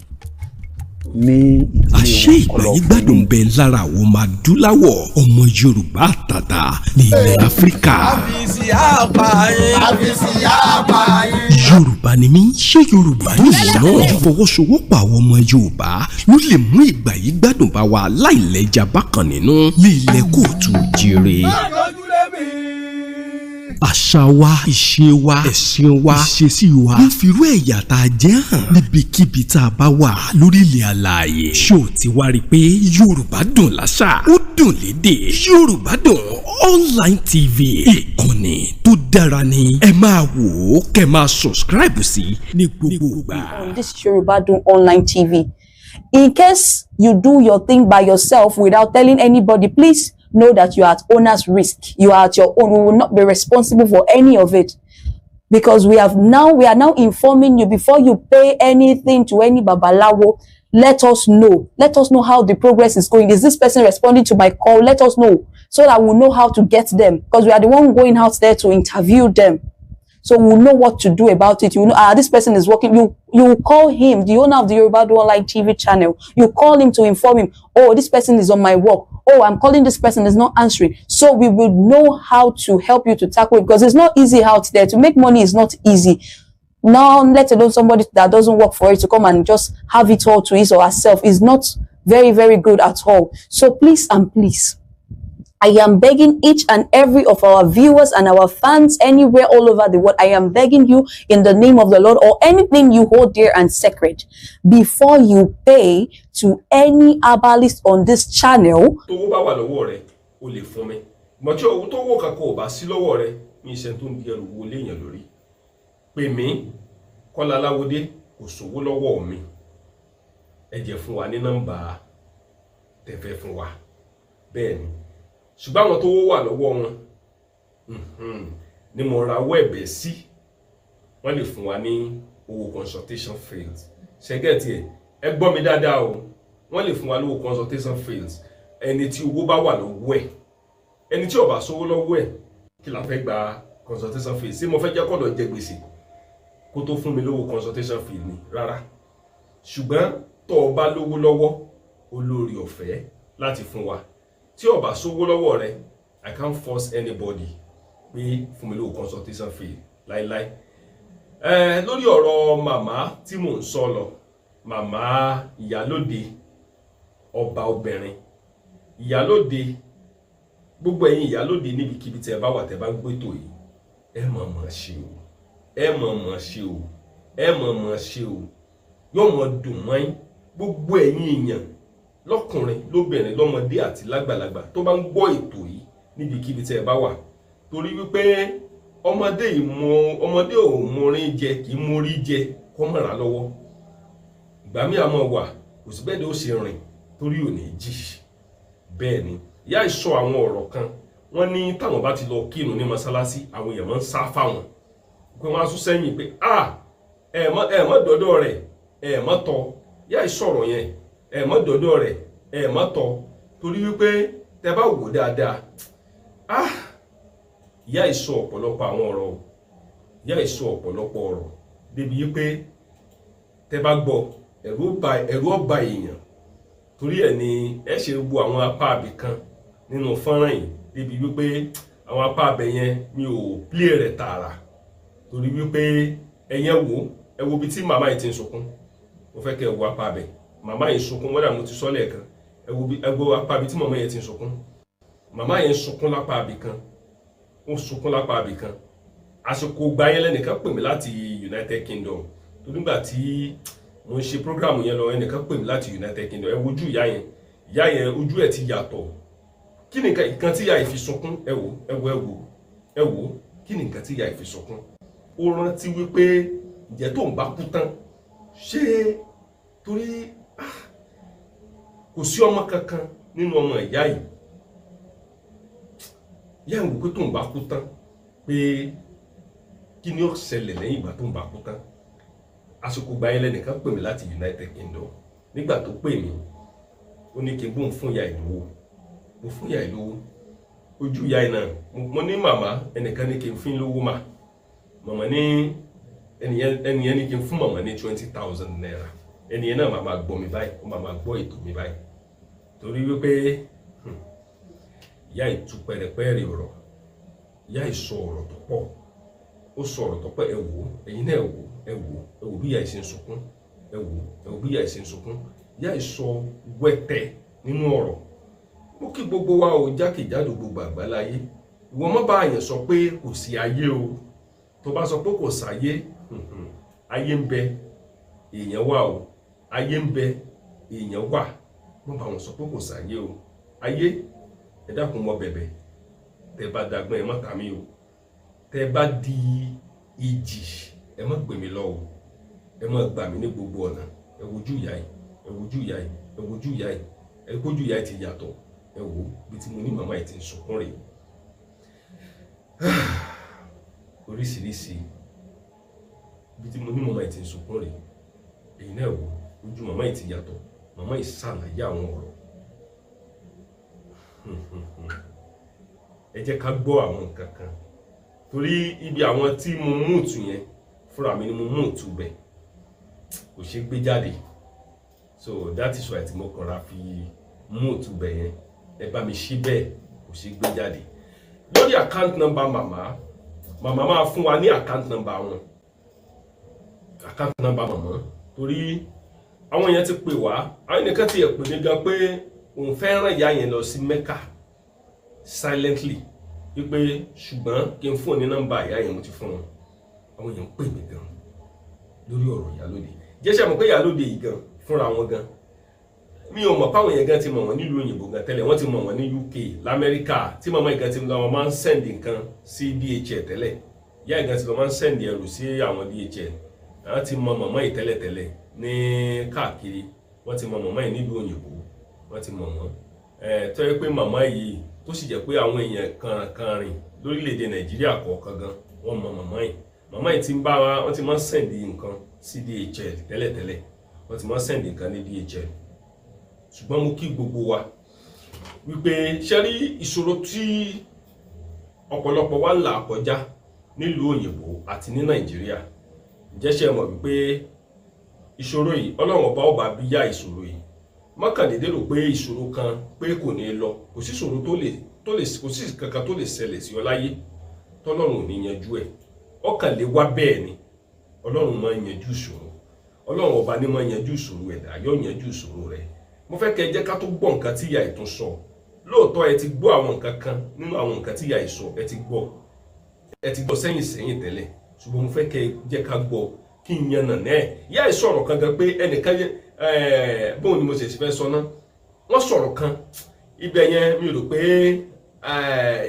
ní ìdílé Àṣé wọn ìgbà kọlọ yìí gbádùn bẹ lára àwọn ọmọ adúláwọ̀, ọmọ Yorùbá àtàtà ní ilẹ̀ Áfíríkà. Yorùbá ni mí, ṣé Yorùbá ni ìwọ náà? Ìfọwọ́sowọ́pọ̀ àwọn ọmọ Yorùbá ló lè mú ìgbà yìí gbádùn bá wa láìlẹ́jà bákan nínú ní ilẹ̀ kóòtù jíire. Àṣà wa, ìṣe wa, ẹ̀sìn wa, ìṣesí wa ń firú ẹ̀yà tá a jẹ́ hàn níbikíbi tá a bá wà lórílẹ̀ àlàyé. Ṣó o ti wá rí i pé Yorùbá dùn láṣà, ó dùn lédè? Yorùbá Dùn Online TV, ìkànnì tó dára ni. Ẹ máa wò ó, kẹ́ máa subscribe sí ní gbogbo ìgbà. On this Yoruba Dun Online TV. In case you do your thing by yourself without telling anybody, please know that you are at owner's risk. You are at your own. We will not be responsible for any of it. Because we are now informing you, before you pay anything to any babalawo, let us know. Let us know how the progress is going. Is this person responding to my call? Let us know so that we'll know how to get them. Because we are the one going out there to interview them. So we'll know what to do about it. You know, ah, this person is working. You call him, the owner of the Yoruba Dun Online TV channel. You call him to inform him, "Oh, this person is on my work. Oh, I'm calling this person, is not answering." So we will know how to help you to tackle it, because it's not easy out there. To make money is not easy. Now, let alone somebody that doesn't work for it to come and just have it all to his or herself is not very, very good at all. So please and please, I am begging each and every of our viewers and our fans anywhere all over the world. I am begging you in the name of the Lord, or anything you hold dear and sacred, before you pay to any herbalist on this channel, Tówó bá wà lọ́wọ́ rẹ, o lè fún mi mọ̀. Tí owó tó wò kankan ò bá sí lọ́wọ́ rẹ, mi ìṣẹ́ tó ń di ẹrù wo léèyàn lórí. Pè mí, Kọ́lá Aláwọdé, kò sówó lọ́wọ́ mi, ẹ jẹ́ fún wa ní nọ́mbà tẹ̀fẹ́ fún wa. Bẹ́ẹ̀ ni, ṣùgbọ́n àwọn tó wà lọ́wọ́ wọn ni mo rawọ́ ẹ̀bẹ̀ sí, wọ́n lè fún wa ní owó consultation fees. Ṣẹ́gẹ̀tì ẹ̀? Ẹ gbọ́ mi dáadáa o. Wọ́n lè fún wa lówó consultation fees, ẹni tí owó bá wà lọ́wọ́ ẹ̀. Ẹni tí ò bá sówó lọ́wọ́ ẹ̀, kí la fẹ́ gba consultation fees? Ṣé mo fẹ́ jẹ́ kó lọ jẹ gbèsè kó tó fún mi lówó consultation fee ni? Rárá. Ṣùgbọ́n tó o bá lówó lọ́wọ́, olórí ọ̀fẹ́ láti fún wa. Tí o bá sówó lọ́wọ́ rẹ, I can't force anybody pé fún mi lówó consultation fee láíláí. Ẹ lórí ọ̀rọ̀ màmá tí mò ń sọ lọ, màmá ìyálóde ọba obìnrin, ìyálóde, gbogbo ẹ̀yin ìyálóde níbikíbi tí ẹ bá wà, tẹ́ bá ń gbétò yìí, ẹ mọ̀ mọ̀ ṣe o, ẹ mọ̀ mọ̀ ṣe o, ẹ mọ̀ mọ̀ ṣe o, yóò mọ̀ dùn mọ́ yín. Gbogbo ẹ̀yin èèyàn, lọ́kùnrin, lóbìnrin, lọ́mọdé àti lágbàlagbà tó bá ń gbọ́ ètò yìí níbikíbi tí ẹ bá wà, torí wípé ọmọdé ìmọ̀ ọmọdé ò mórin jẹ, kì í mórí jẹ kó mọ̀ra lọ́wọ́. Ìgbà míì àmọ́ wà, kò sí bẹ́ẹ̀ ni ó ṣe rìn torí ò ní jí. Bẹ́ẹ̀ ni ìyá ìsọ àwọn ọ̀rọ̀ kan. Wọ́n ní táwọn bá ti lọ kírun ní mọ́sálásí, àwọn èèyàn máa ń sá fáwọn, pé wọ́n á sún sẹ́yìn pé, "Ah, ẹ mọ́ dọ́dọ̀ rẹ̀, ẹ mọ́ tọ́." Ìyá ìsọ̀rọ̀ yẹn, ẹ mọ́ dọ́dọ̀ rẹ̀, ẹ mọ́ tọ́, torí wípé tẹ bá wò dáadáa, ah, ìyá ìsọ ọ̀pọ̀lọpọ̀ àwọn ọ̀rọ̀ o. Ìyá ìsọ ọ̀pọ̀lọpọ̀ ọ̀rọ̀ débi wípé tẹ bá gbọ́, ẹ̀rù ó bà èèyàn. Torí ẹ̀ ni ẹ ṣe wo àwọn apá abì kan nínú fọ́nrán yìí, débi wípé àwọn apá abẹ yẹn, mi ò play rẹ̀ tààrà, torí wípé ẹ̀yẹn wò, ẹ wo ibi tí màmá yìí ti ń sunkún. Mo fẹ́ kẹ́ ẹ wo apá abẹ màmá yìí sunkún. Wọ́n dà, mo ti sọ lẹ́ẹ̀kan. Ẹ wo bí, ẹ wo apá ibi tí màmá yẹn ti ń sunkún. Màmá yẹn ń sunkún lápá abì kan, ó sunkún lápá abì kan. Àsìkò gba yẹn, lẹ́nìkan pè mí láti United Kingdom, tó nígbà tí mo ń ṣe program yẹn lọ, ẹnìkan pè mí láti United Kingdom. Ẹ wojú ìyá yẹn. Ìyá yẹn, ojú ẹ̀ ti yàtọ̀. Kí ni nǹkan tí ìyá yìí fi sunkún? Ẹ wò, ẹ wò, ẹ wò, ẹ wò. Kí ni nǹkan tí ìyá yìí fi sunkún? Ó rántí wípé Ǹjẹ́ tóun bá kú tán, ṣé torí kò sí ọmọ kankan nínú ọmọ ìyá yìí, ìyá yìí wò pé tóun bá kú tán, pé kí ni ó ṣẹlẹ̀ lẹ́yìn ìgbà tóun bá kú tán? Àsìkò gba yẹn lẹ́nìkan pè mí láti United Kingdom. Nígbà tó pè mí, ó ní kí n bóun fún ìyá ìlówó. Mo fún ìyá ìlówó. Ojú ìyá yìí náà, mo ní, "Màmá, ẹnìkan ní kí n fún lówó mà." Màmá ní ẹnìyẹn ní kí n fún màmá ní ₦20,000. Ẹnìyẹn náà màmá gbọ́ mi báyìí, ó màmá gbọ́ ètò mi báyìí, torí wípé ìyá yìí tú pẹrẹpẹrẹ ọ̀rọ̀. Ìyá yìí sọ ọ̀rọ̀ tó pọ̀, ó sọ ọ̀rọ̀ tó pọ̀. Ẹ wò ó, ẹ̀yin náà, ẹ wò ó, ẹ wò ó, ẹ wò bí ìyá yìí ṣe ń sunkún. Ẹ wò ó, ẹ wò bí ìyá yìí ṣe ń sunkún. Ìyá yìí sọ wẹ́tẹ̀ nínú ọ̀rọ̀. Mo kí gbogbo wa ò jákèjádò gbogbo àgbáláyé. Ìwọ mọ́ bá àyàn sọ pé kò sí ayé o. Tó bá sọ pé kò sáyé, ayé ń bẹ, èèyàn wà o. Ayé ń bẹ, èèyàn wà. Mọ́ bá wọn sọ pé kò sáyé o. Ayé, ẹ dákun, mọ́ bẹ̀bẹ̀. Tẹ́ bá dagbọ́n, ẹ má ta mí o. Tẹ́ bá di ìjì, ẹ má gbè mí lọ o. Ẹ má gbà mí ní gbogbo ọ̀nà. Ẹ wojú ìyá yìí, ẹ wojú ìyá yìí, ẹ wojú ìyá yìí. Ẹ kójú ìyá yìí ti yàtọ̀. Ẹ wò ó, bí tí mo ní màmá yìí ti ń sunkún rèé. Oríṣiríṣi bí tí mo ní màmá yìí ti ń sunkún rèé. Èyí náà, wò, ojú màmá yìí ti yàtọ̀. Màmá yìí ṣàlàyé àwọn ọ̀rọ̀. Ẹ jẹ́ ká gbọ́ àwọn nǹkan kan, torí ibi àwọn tí mo mú ìtù yẹn, fúnra mi ni mo mú ìtù bẹ̀, kò ṣeé gbé jáde. So that is why tí mo kànra fi mú ìtù bẹ̀ yẹn. Ẹ bá mi ṣí bẹ́ẹ̀, kò ṣeé gbé jáde. Lórí account number màmá, màmá máa fún wa ní account number wọn, account number màmá, torí àwọn èèyàn ti pè wá. Àwọn ènìyàn ti pè mí gan pé òun fẹ́ rán ìyá yẹn lọ sí Mecca silently, wípé ṣùgbọ́n kí n fún ọ ní nọ́mbà ìyá yẹn. Mo ti fún wọn. Àwọn èèyàn ń pè mí gan lórí ọ̀rọ̀ ìyálóde. Jẹ́sẹ̀ mọ̀ pé ìyálóde yìí gan fúnra wọn gan, mi ò mọ̀ páwọn èèyàn gan ti mọ̀ wọ́n nílùú òyìnbó gan tẹ́lẹ̀. Wọ́n ti mọ̀ wọ́n ní UK, lamẹ́ríkà, tí màmá yìí gan ti lọ, wọ́n máa ń send nǹkan sí DHL tẹ́lẹ̀. Ìyá yìí gan ti lọ máa ń send ẹrù sí àwọn DHL. Àwọn ti mọ̀ màmá yìí tẹ́lẹ̀tẹ́lẹ̀ ní káàkiri. Wọ́n ti mọ̀ màmá yìí nílùú òyìnbó, wọ́n ti mọ̀ wọ́n ẹ̀ tó yẹ pé màmá yìí, tó sì jẹ́ pé àwọn èèyàn kan rìn lórílẹ̀‐èdè Nàìjíríà kọ̀ọ̀kan gan, wọ́n mọ̀ màmá yìí. Màmá yìí ti ń bá wa, wọ́n ti máa ń send nǹkan sí DHL tẹ́lẹ̀tẹ́lẹ̀. Wọ́n ti máa ń send nǹkan ní DHL. Ṣùgbọ́n mo kí gbogbo wa wípé ṣe rí ìṣòro tí ọ̀pọ̀lọpọ̀ wa ń là kọjá nílùú òyìnbó àti ní Nàìjíríà. Ǹjẹ́ ṣe mọ̀ wípé ìṣòro yìí, Ọlọ́run Ọba ọba bí yá ìṣòro yìí mọ́kàndínlẹ́ rò pé ìṣòro kan pé kò ní lọ? Kò sí ìṣòro tó lè kò sí kankan tó lè ṣẹlẹ̀ sí ọ láyé tọ́lọ́run ò ní yanjú ẹ̀. Ọkàn lè wá bẹ́ẹ̀ ni. Ọlọ́run máa ń yanjú ìṣòro. Ọlọ́run Ọba ní máa ń yanjú ìṣòro ẹ̀dá, yóò yanjú ìṣòro rẹ̀. Mo fẹ́ kẹ́ ẹ jẹ́ ká tó gbọ́ nǹkan tí ìyá ìtún sọ. Lóòótọ́, ẹ ti gbọ́ àwọn nǹkan kan nínú àwọn nǹkan tí ìyá ìsọ. Ẹ ti gbọ́, ẹ ti gbọ́ sẹ́yìn sẹ́yìn tẹ́lẹ̀, ṣùgbọ́n mo fẹ́ kẹ́ ẹ jẹ́ ká gbọ́ kí n yan nàná ẹ̀. Ìyá ìsọ̀rọ̀ kan gan pé ẹnìkan yẹn, bóun ni mo ṣe fẹ́ sọ ná. Wọ́n sọ̀rọ̀ kan ibẹ̀ yẹn, mi rò pé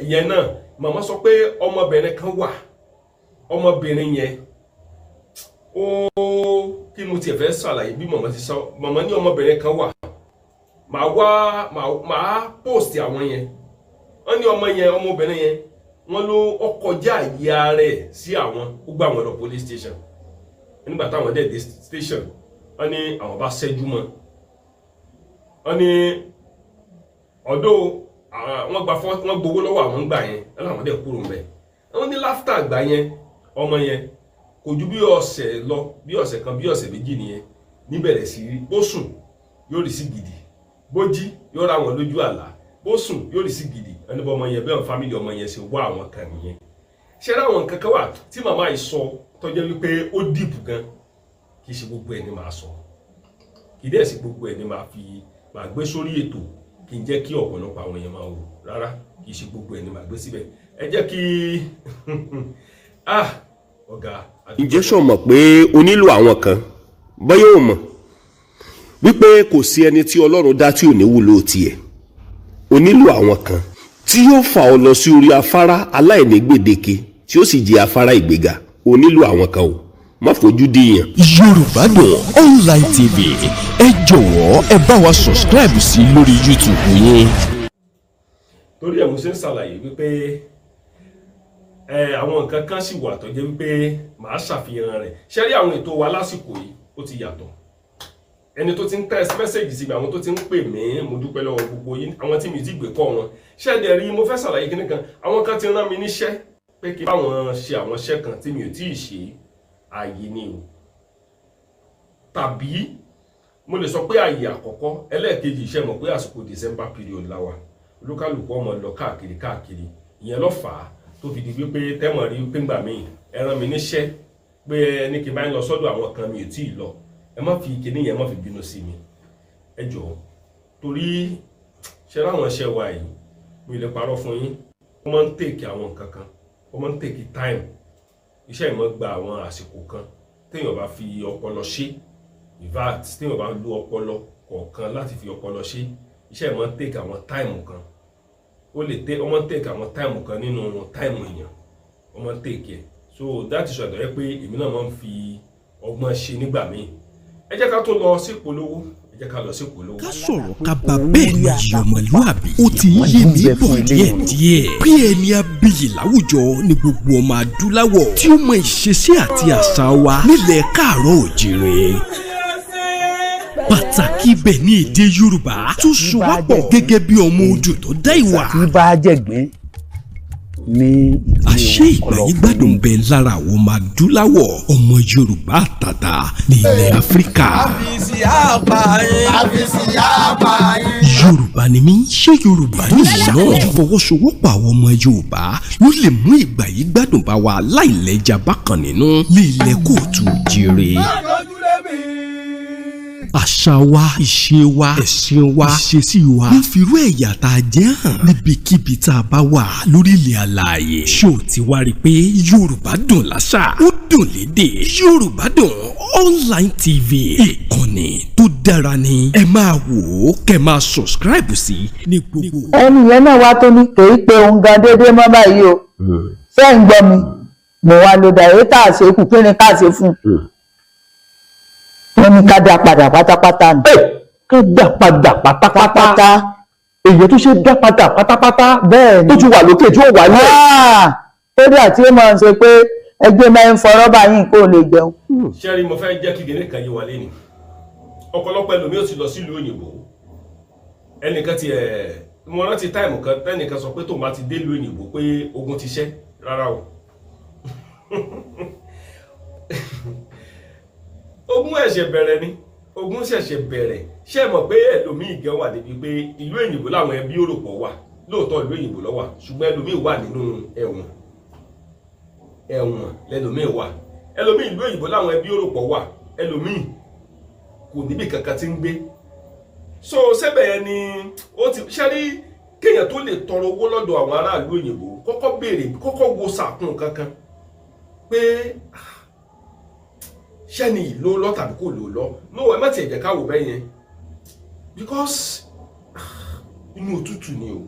ìyẹn náà. Màmá sọ pé ọmọbìnrin kan wà. Ọmọbìnrin yẹn, ó kí mo tiẹ̀ fẹ́ ṣàlàyé bí màmá ti sọ. Màmá ní ọmọbìnrin kan wà. Màá wá, màá post àwọn yẹn. Wọ́n ní ọmọ yẹn, ọmọbìnrin yẹn, wọ́n ló ọkọjá àyè ara ẹ̀ sí àwọn. Ó gbà wọ́n lọ police station. Nígbà táwọn dẹ̀ dé station, wọ́n ní àwọn bá ṣẹ́jú mọ́. Wọ́n ní ọ̀dọ́ wọ́n gba fọ́, wọ́n gbowó lọ́wọ́ àwọn gbà yẹn. Wọ́n làwọn dẹ̀ kúrò ńbẹ̀. Wọ́n ní after gbà yẹn, ọmọ yẹn kò ju bí ọ̀sẹ̀ lọ, bí ọ̀sẹ̀ kan, bí ọ̀sẹ̀ méjì nìyẹn, níbẹ̀rẹ̀ sí bó sùn yóò rí sí gidi, bó jí yóò ra wọn lójú àlá, bó sùn yóò rí sí gidi. Ẹni bọ́ ọmọ yẹn bẹ́ẹ̀, family ọmọ yẹn ṣe wá àwọn kan nìyẹn. Ṣé ráwọn nǹkan kan wà tí màmá yìí sọ tó jẹ́ wípé ó deep gan. Kì í ṣe gbogbo ẹ̀ ni màá sọ, kì í dẹ̀ sí gbogbo ẹ̀ ni màá fi màá gbé sórí ètò kí n jẹ́ kí ọ̀pọ̀lọpọ̀ àwọn èèyàn máa wò. Rárá, kì í ṣe gbogbo ẹ̀ ni màá gbé síbẹ̀. Ẹ jẹ́ kí ah, ọ̀gá. Ǹjẹ́ ṣó mọ̀ pé o nílò àwọn kan? Bóyá o mọ̀ wípé kò sí ẹni tí Ọlọ́run dá tí ò ní wúlò tiẹ̀. O nílò àwọn kan tí yóò fà ọ́ lọ sí orí afárá aláìní gbèdéke, tí ó sì jẹ́ afárá ìgbéga. O nílò àwọn kan o. Má fojú di yàn. Yorùbá Dùn Online TV, ẹ jọ̀wọ́, ẹ bá wa subscribe sí lórí YouTube yín. Torí ẹ̀ mo ṣe ń ṣàlàyé wípé ẹ àwọn nǹkan kan sì wà tó jẹ́ wípé màá ṣàfihàn rẹ̀. Ṣé rí àwọn ètò wa lásìkò yìí, ó ti yàtọ̀. Ẹni tó ti ń text message sí mi, àwọn tó ti ń pè mí, mo dúpẹ́ lọ́wọ́ gbogbo yín. Àwọn tí mi ti gbé kọ́ wọn, ṣé ẹ dẹ̀ rí, mo fẹ́ ṣàlàyé kíní kan. Àwọn kan ti rán mi níṣẹ́ pé kí báwọn ṣe àwọn iṣẹ́ kan tí mi ò tíì ṣe. Ààyè ni o, tàbí mo lè sọ pé ààyè àkọ́kọ́. Ẹlẹ́ẹ̀kejì, iṣẹ́ mọ̀ pé àsìkò December period la wà, olúkálùkù ọmọ lọ káàkiri káàkiri. Ìyẹn ló fà á tó fi di wípé tẹ́mọ̀ rí pé ńgbà míì ẹ rán mi níṣẹ́ pé ní kí n bá ń lọ sọ́dọ̀ àwọn kan, mi ò tí ì lọ. Ẹ má fi kíní yẹn, má fi bínú sí mi, ẹ jọ̀ọ́, torí ṣe láwọn iṣẹ́ wa yìí, mi ò lè parọ́ fún yín, ó máa ń take àwọn nǹkan kan, ó máa ń take time. Iṣẹ́ ìmọ̀ gba àwọn àsìkò kan téèyàn bá fi ọpọlọ ṣe. In fact, téèyàn bá lo ọpọlọ kọ̀ọ̀kan láti fi ọpọlọ ṣe iṣẹ́ ìmọ̀, take àwọn time kan. Ó lè ó máa ń take àwọn time kan nínú time èèyàn, ó máa ń take ẹ̀. So that is why tó yẹ pé èmi náà máa ń fi ọgbọ́n ṣe nígbà míì. Ẹ jẹ́ ká tó lọ sí ìpolówó, ẹ jẹ́ ká lọ sí ìpolówó. Ká sọ̀rọ̀ ká bá bẹ́ẹ̀ ní yìí ọmọlúàbí, ó ti ń yé mi bọ̀ díẹ̀díẹ̀ bí ẹni abiyì láwùjọ ní gbogbo ọmọ adúláwọ̀ tí ó mọ ìṣesí àti àṣà wa nílẹ̀ káàárọ̀ òjìrè. Pàtàkì ibẹ̀ ní èdè Yorùbá tó so wá pọ̀ gẹ́gẹ́ bí ọmọ ojú tó dá ìwà. Tí bá jẹ̀gbín ní ìdílé Àṣé wọn. ìgbàyé gbádùn bẹ lára àwọn ọmọ adúláwọ̀, ọmọ Yorùbá àtàtà ní ilẹ̀ Áfíríkà. Yorùbá ni mí, ṣé Yorùbá ni ìwọ náà? Ìfọwọ́sowọ́pọ̀ àwọn ọmọ Yorùbá ló lè mú ìgbà yìí gbádùn bá wa láìlẹ́jà bákan nínú ní ilẹ̀ kóòtù jíire. Àṣà wa, ìṣe wa, ẹ̀sìn wa, ìṣesí wa ń firú ẹ̀yà tá a jẹ́ hàn níbikíbi tá a bá wà lórílẹ̀ àlàyé. Ṣó o ti wá rí i pé Yorùbá dùn láṣà, ó dùn lédè? Yorùbá Dùn Online TV, ìkànnì tó dára ni. Ẹ máa wò ó, kẹ́ máa subscribe sí ní gbogbo. Ẹni yẹn náà wá tó ní kèé pé òun gan déédéé mọ́ báyìí o. Ṣé ń gbọ́ mi? Mo wá ló dà èyí tá a ṣe kù, kí ni ká ṣe fún un? Wọ́n ní ká dá padà pátápátá ni. Ká dá padà pátápátá? Pátápátá. Èyí tó ṣe dá padà pátápátá? Bẹ́ẹ̀ ni. Tó ti wà lókè tí ó wà ní. Ah, kódà tí ó máa ń ṣe pé ẹgbẹ́ máa ń fọ rọ́bà yìí kó lè jẹun. Ṣé rí, mo fẹ́ jẹ́ kí kinní kan yé wa lẹ́nu. Ọ̀pọ̀lọpọ̀ ẹlòmíì ò ti lọ sílùú òyìnbó. Ẹnìkan ti ẹ̀, mo rántí time kan tẹ́nìkan sọ pé tóun bá ti dé ìlú òyìnbó pé ogun ti ṣẹ́. Rárá o, ogun ẹ̀ṣẹ̀ bẹ̀rẹ̀ ni, ogun ṣẹ̀ṣẹ̀ bẹ̀rẹ̀. Ṣé ẹ mọ̀ pé ẹlòmíì gan wà débi pé ìlú òyìnbó làwọn ẹbí òròpọ̀ wà? Lóòótọ́, ìlú òyìnbó ló wà, ṣùgbọ́n ẹlòmíì wà nínú ẹ̀wọ̀n. Ẹ̀wọ̀n lẹlòmíì wà. Ẹlòmíì, ìlú òyìnbó làwọn ẹbí òròpọ̀ wà. Ẹlòmíì kò níbì kankan tí ń gbé. So sẹ́bẹ̀ yẹn ni ó ti ṣe rí kéèyàn tó lè tọrọ owó lọ́dọ̀ àwọn aráàlú òyìnbó, kọ́kọ́ béèrè, kọ́kọ́ wo sàkún kankan pé ah, ṣẹ́ni ìlú lọ tàbí kò lò lọ. No, ẹ má tiẹ̀ jẹ́ ká wò bẹ́ẹ̀ yẹn, because ah, inú òtútù ni o,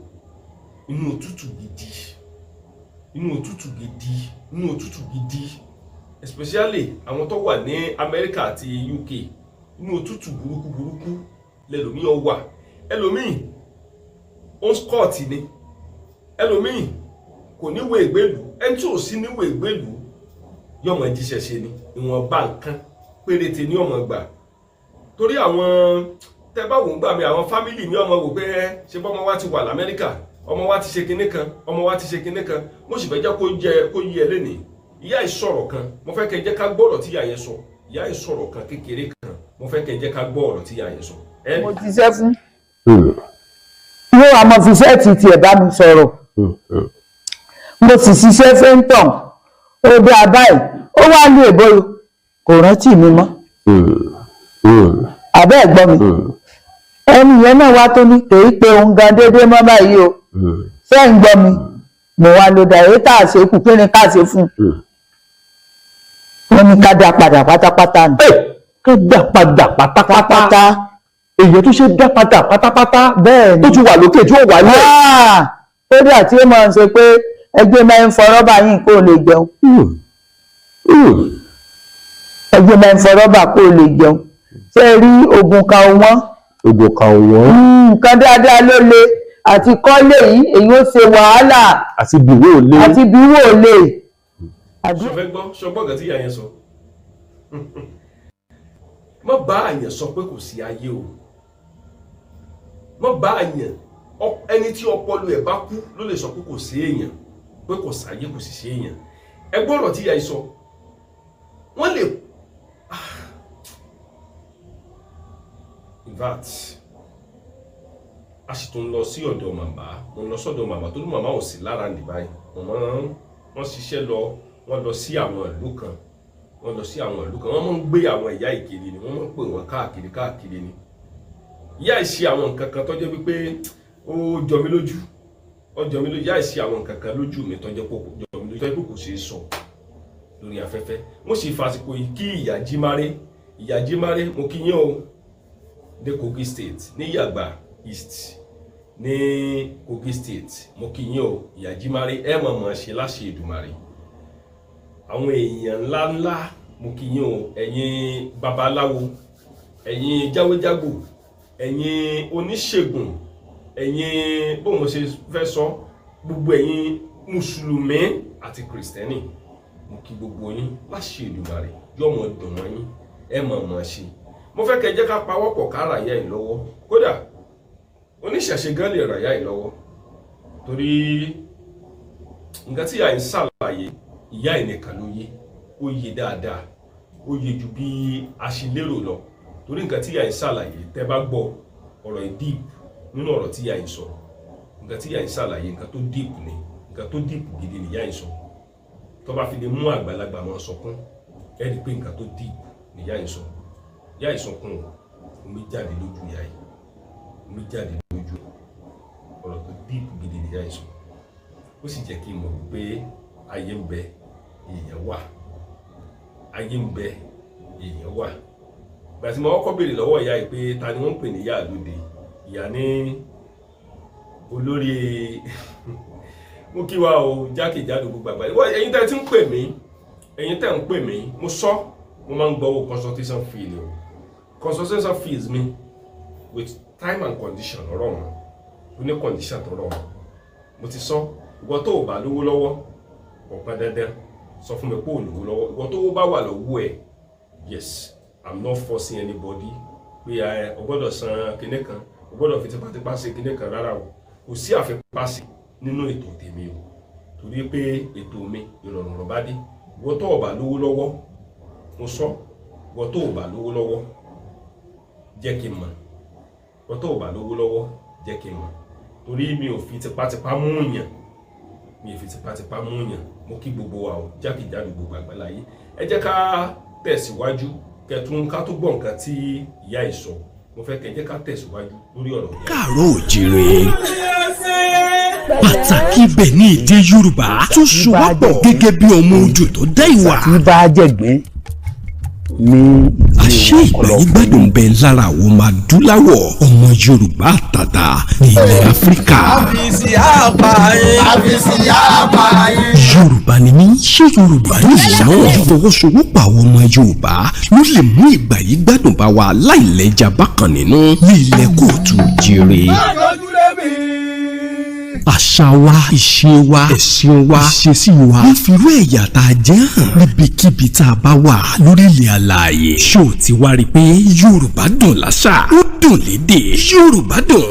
inú òtútù gidi, inú òtútù gidi, inú òtútù gidi, especially àwọn tó wà ní Amẹ́ríkà àti UK. Inú òtútù burúkú burúkú lẹlòmíì ọ wà. Ẹlòmíì ó ń squat ni, ẹlòmíì kò níwèé ìgbélú. Ẹni tí ò sí níwèé ìgbélú yọmọ jíṣẹ́ ṣe ni, ìwọ̀nba nǹkan péréte ní ọmọ gbà, torí àwọn tẹ bá wò ń gbà mí, àwọn family mi ọmọ wò pé ẹ ṣe bọ́ ọmọ wa ti wà l'Amẹ́ríkà, ọmọ wa ti ṣe kinní kan, ọmọ wa ti ṣe kinní kan. Mo sì fẹ́ jẹ́ kó jẹ kó yí ẹ lénìí. Ìyá yìí sọ̀rọ̀ kan, mo fẹ́ kẹ́ jẹ́ ká gbọ́ ọ̀rọ̀ tí ìyá yẹn sọ. Ìyá yìí sọ̀rọ̀ kan kékeré kan, mo fẹ́ kẹ́ jẹ́ ká gbọ́ ọ̀rọ̀ tí ìyá yẹn sọ. Mo ti ṣẹ́ fún yóò wá mọ fi shirt tiẹ̀ bá mi sọ̀rọ̀. Mo sì ṣiṣẹ́ fẹ́ńtọ̀n, ó dé abáyé, ó wá ní èbó, kò rántí mi mọ́. Àbẹ́ ẹ̀gbọ́n mi, ẹni yẹn náà wá tó ní kèé pé òun gan déédéé mọ́ báyìí o. Ṣé ń gbọ́ mi? Mo wá ló dà èyí tá a ṣe kù, kí ni ká ṣe fún un? Wọ́n ní ká dá padà pátápátá ni. Ká dá padà pátápátá? Pátápátá. Èyí tó ṣe dá padà pátápátá? Bẹ́ẹ̀ ni. Tó ti wà lókè tí ó wà ní. Ah, kódà tí ó máa ń ṣe pé ẹgbẹ́ máa ń fọ rọ́bà yìí kó lè jẹun. Ẹgbẹ́ máa ń fọ rọ́bà kó o lè jẹun. Ṣé ẹ rí oògùn kan wọ́n? Oògùn kan wọ́n. Nǹkan dáadáa ló le àti kọ́lé yìí, èyí ó ṣe wàhálà. Àti bìwó ò lé. Àti bíwò lè. Ṣọfẹ́ gbọ́, ṣọgbọ́n nǹkan tí ìyá yẹn sọ. Má bá àyàn sọ pé kò sí ayé o. Má bá àyàn, ẹni tí ọpọlọ ẹ̀ bá kú ló lè sọ pé kò sí èèyàn, pé kò sáyé, kò sì sí èèyàn. Ẹ gbọ́ ọ̀rọ̀ tí ìyá yìí sọ. Wọ́n lè, in fact, a sì tún lọ sí ọ̀dọ̀ màmá. Mo lọ sọ́dọ̀ màmá tó ní màmá ò sí lára ní báyìí. Màmá wọ́n ṣiṣẹ́ lọ, wọ́n lọ sí àwọn ìlú kan, wọ́n lọ sí àwọn ìlú kan. Wọ́n máa ń gbé àwọn ìyá ìkiri ni, wọ́n máa ń pè wọ́n káàkiri káàkiri ni. Ìyá yìí ṣe àwọn nǹkan kan tó jẹ́ wípé ó jọ mí lójú, ó jọ mí lójú. Ìyá yìí ṣe àwọn nǹkan kan lójú mi tó jẹ́ pé kò jọ mí lójú, tó jẹ́ pé kò ṣeé sọ lórí afẹ́fẹ́. Mo sì fàsìkò yìí kí ìyá Jímáré, ìyá Jímáré, mo kí yín o, ní Kogi State, ní Yàgbà East ní Kogi State. Mo kí yín o, ìyá Jímáré, ẹ mọ̀ mọ̀ ṣe láṣẹ Èdùmàrè. Àwọn èèyàn ńláńlá, mo kí yín o, ẹ̀yin babaláwo, ẹ̀yin jáwéjágbò, ẹ̀yin oníṣègùn, ẹ̀yin bó mo ṣe fẹ́ sọ, gbogbo ẹ̀yin mùsùlùmí àti kìrìsìtẹ́nì, mo kí gbogbo yín láṣẹ Èdùmàrè. Yóò mọ̀ dùn mọ́ yín, ẹ mọ̀ mọ̀ ṣe. Mo fẹ́ kẹ́ jẹ́ ká pawọ́pọ̀ ká rà ìyá yìí lọ́wọ́. Kódà oníṣẹ̀ṣe gan lè rà ìyá yìí lọ́wọ́, torí nǹkan tí ìyá yìí ń ṣàlàyé, ìyá yìí nìkan ló yé, ó yé dáadáa, ó yé ju bí a ṣe lérò lọ. Torí nǹkan tí ìyá yìí ń ṣàlàyé, tẹ́ bá gbọ́ ọ̀rọ̀ yìí deep nínú ọ̀rọ̀ tí ìyá yìí sọ, nǹkan tí ìyá yìí ń ṣàlàyé, nǹkan tó deep ni, nǹkan tó deep gidi ni ìyá yìí sọ. Tó bá fi lè mú àgbàlagbà máa sọkún, ẹ rí i pé nǹkan tó deep ni ìyá yìí sọ. Ìyá yìí sọkún o, omi jáde lójú ìyá yìí, omi jáde lójú. Ọ̀rọ̀ tó deep gidi ni ìyá yìí sọ. Ó sì jẹ́ kí n mọ̀ wípé ayé ń bẹ, èèyàn wà. Ayé ń bẹ, èèyàn wà. Ìgbà tí mo kọ́kọ́ béèrè lọ́wọ́ ìyá yìí pé ta ni wọ́n ń pè ní ìyá àlóde, ìyá ní olórí. Mo kí wa o jákèjádò gbogbo àgbáyé. Wọ́n ẹ̀yin tẹ́ ti ń pè mí, ẹ̀yin tẹ́ ń pè mí, mo sọ, mo máa ń gbọ́ consultation fee ni o. Consultation fees mi with time and condition ọ̀rọ̀ wọn, ó ní condition tó rọ̀ wọn. Mo ti sọ, ìwọ tó o bá lówó lọ́wọ́, kò pọn dandan sọ fún mi pé ò lówó lọ́wọ́. Ìwọ tó o bá wà lọ́wọ́ ẹ̀, yes, I'm not forcing anybody pé ẹ o gbọ́dọ̀ san kinní kan, o gbọ́dọ̀ fi tipátipá ṣe kinní kan. Rárá o, kò sí àfipáṣe nínú ètò tèmi o, torí pé ètò mi ìrọ̀rùn ló bá dé. Ìwọ tó o bá lówó lọ́wọ́, mo sọ, ìwọ tó o bá lówó lọ́wọ́, jẹ́ kí n mọ̀. Ìwọ tó o bá lówó lọ́wọ́, jẹ́ kí n mọ̀, torí mi ò fi tipátipá mú yàn, mi ò fi tipátipá mú yàn. Mo kí gbogbo wa o jákèjádò gbogbo àgbáláyé. Ẹ jẹ́ ká tẹ̀síwájú kẹtùn ká tó gbọ́ nǹkan tí ìyá yìí sọ. Mo fẹ́ kẹ́ jẹ́ ká tẹ̀síwájú lórí ọ̀rọ̀ ìyá yìí. Káàárọ̀ òjìrè, pàtàkì ibẹ̀ ní èdè Yorùbá tó sowọ́pọ̀ gẹ́gẹ́ bí ọmọ ojú tó dá ìwà. Tí bá jẹ̀gbín ní Àṣé ìgbàyígbádùn bẹ lára àwọn ọmọ adúláwọ̀, ọmọ Yorùbá àtàtà ní ilẹ̀ Áfíríkà. Àfìsí àpáyé. Àfìsí àpáyé. Yorùbá ni mí, ṣé Yorùbá ní ìyáwó? Ìfọwọ́sowọ́pọ̀ àwọn ọmọ Yorùbá ló lè mú ìgbàyígbádùn bá wa láìlẹ́jà bákan nínú ní ilẹ̀ kóòtù jíire. Lójúlé mi. Àṣà wa, ìṣe wa, ẹ̀sìn wa, ìṣesí wa wọ́n fi irú ẹ̀yà tá a jẹ́ hàn níbikíbi tá a bá wà lórílẹ̀ àlàyé. Ṣó o ti wá rí i pé Yorùbá dùn láṣà, ó dùn lédè? Yorùbá Dùn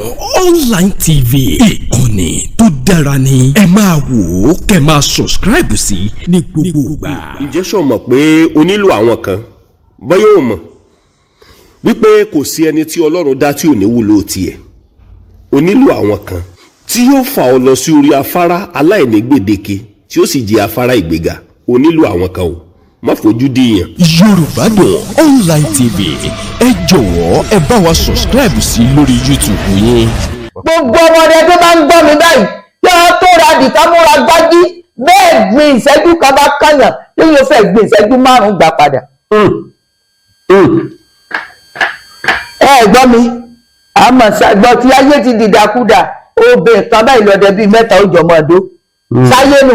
Online TV, ìkànnì tó dára ni. Ẹ máa wò ó, kẹ́ máa subscribe sí ní gbogbo ìgbà. Ǹjẹ́ ṣó mọ̀ pé o nílò àwọn kan? Bọ́yá o mọ̀ wípé kò sí ẹni tí Ọlọ́run dá tí ò ní wúlò tiẹ̀. O nílò àwọn kan tí yóò fà ọ́ lọ sí orí afárá aláìní gbèdéke tí ó sì jẹ́ afárá ìgbéga. O nílò àwọn kan o, má fojú di yàn. Yorùbá Dùn Online TV, ẹ jọ̀wọ́ ẹ bá wa subscribe sí lórí YouTube yín. Gbogbo ọmọdé tó bá ń gbọ́ mi báyìí, kí wọ́n tó ra dìtá múra gbájí bẹ́ẹ̀, gbin ìṣẹ́jú kan bá kàyàn tí yóò fẹ́ gbin ìṣẹ́jú 5 gbà padà. Ẹ gbọ́ mi, àmọ́ ṣàgbọ́ tí ayé ti dìdàkudà. Obìnrin kan báyìí lọ́dẹ bíi mẹ́ta ó jọmọ́ ọdún sáyé nu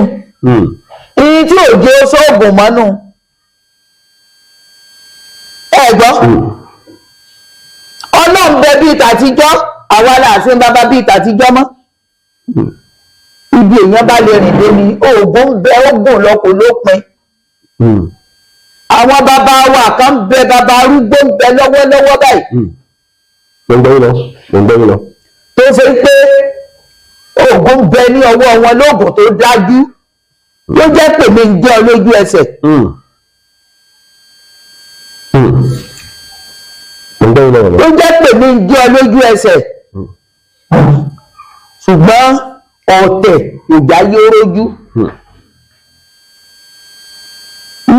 ìyí tí òjò sóògùn mọ́nú. Ẹ gbọ́, Ọlọ́run bẹ bíi tàtijọ́, àwa la àfin bàbá bíi tàtijọ́ mọ́. Ibi èèyàn bá lè rìn dé ni oògùn ń bẹ, oògùn lọ kò lópin. Àwọn bàbá wa kan ń bẹ, bàbá arúgbó ń bẹ lọ́wọ́lọ́wọ́ báyìí. Mo ń gbọ́ yín lọ, mo ń gbọ́ yín lọ. Tó ṣe pé oògùn ń bẹ ní ọwọ́ wọn, lóògùn tó dájú ló jẹ́ pè mí ń jẹ́ ọ lójú ẹsẹ̀. Mo ń gbọ́ yín lọ bàbá. Ló jẹ́ pè mí ń jẹ́ ọ lójú ẹsẹ̀, ṣùgbọ́n ọ̀tẹ̀ ìjà yóò rójú.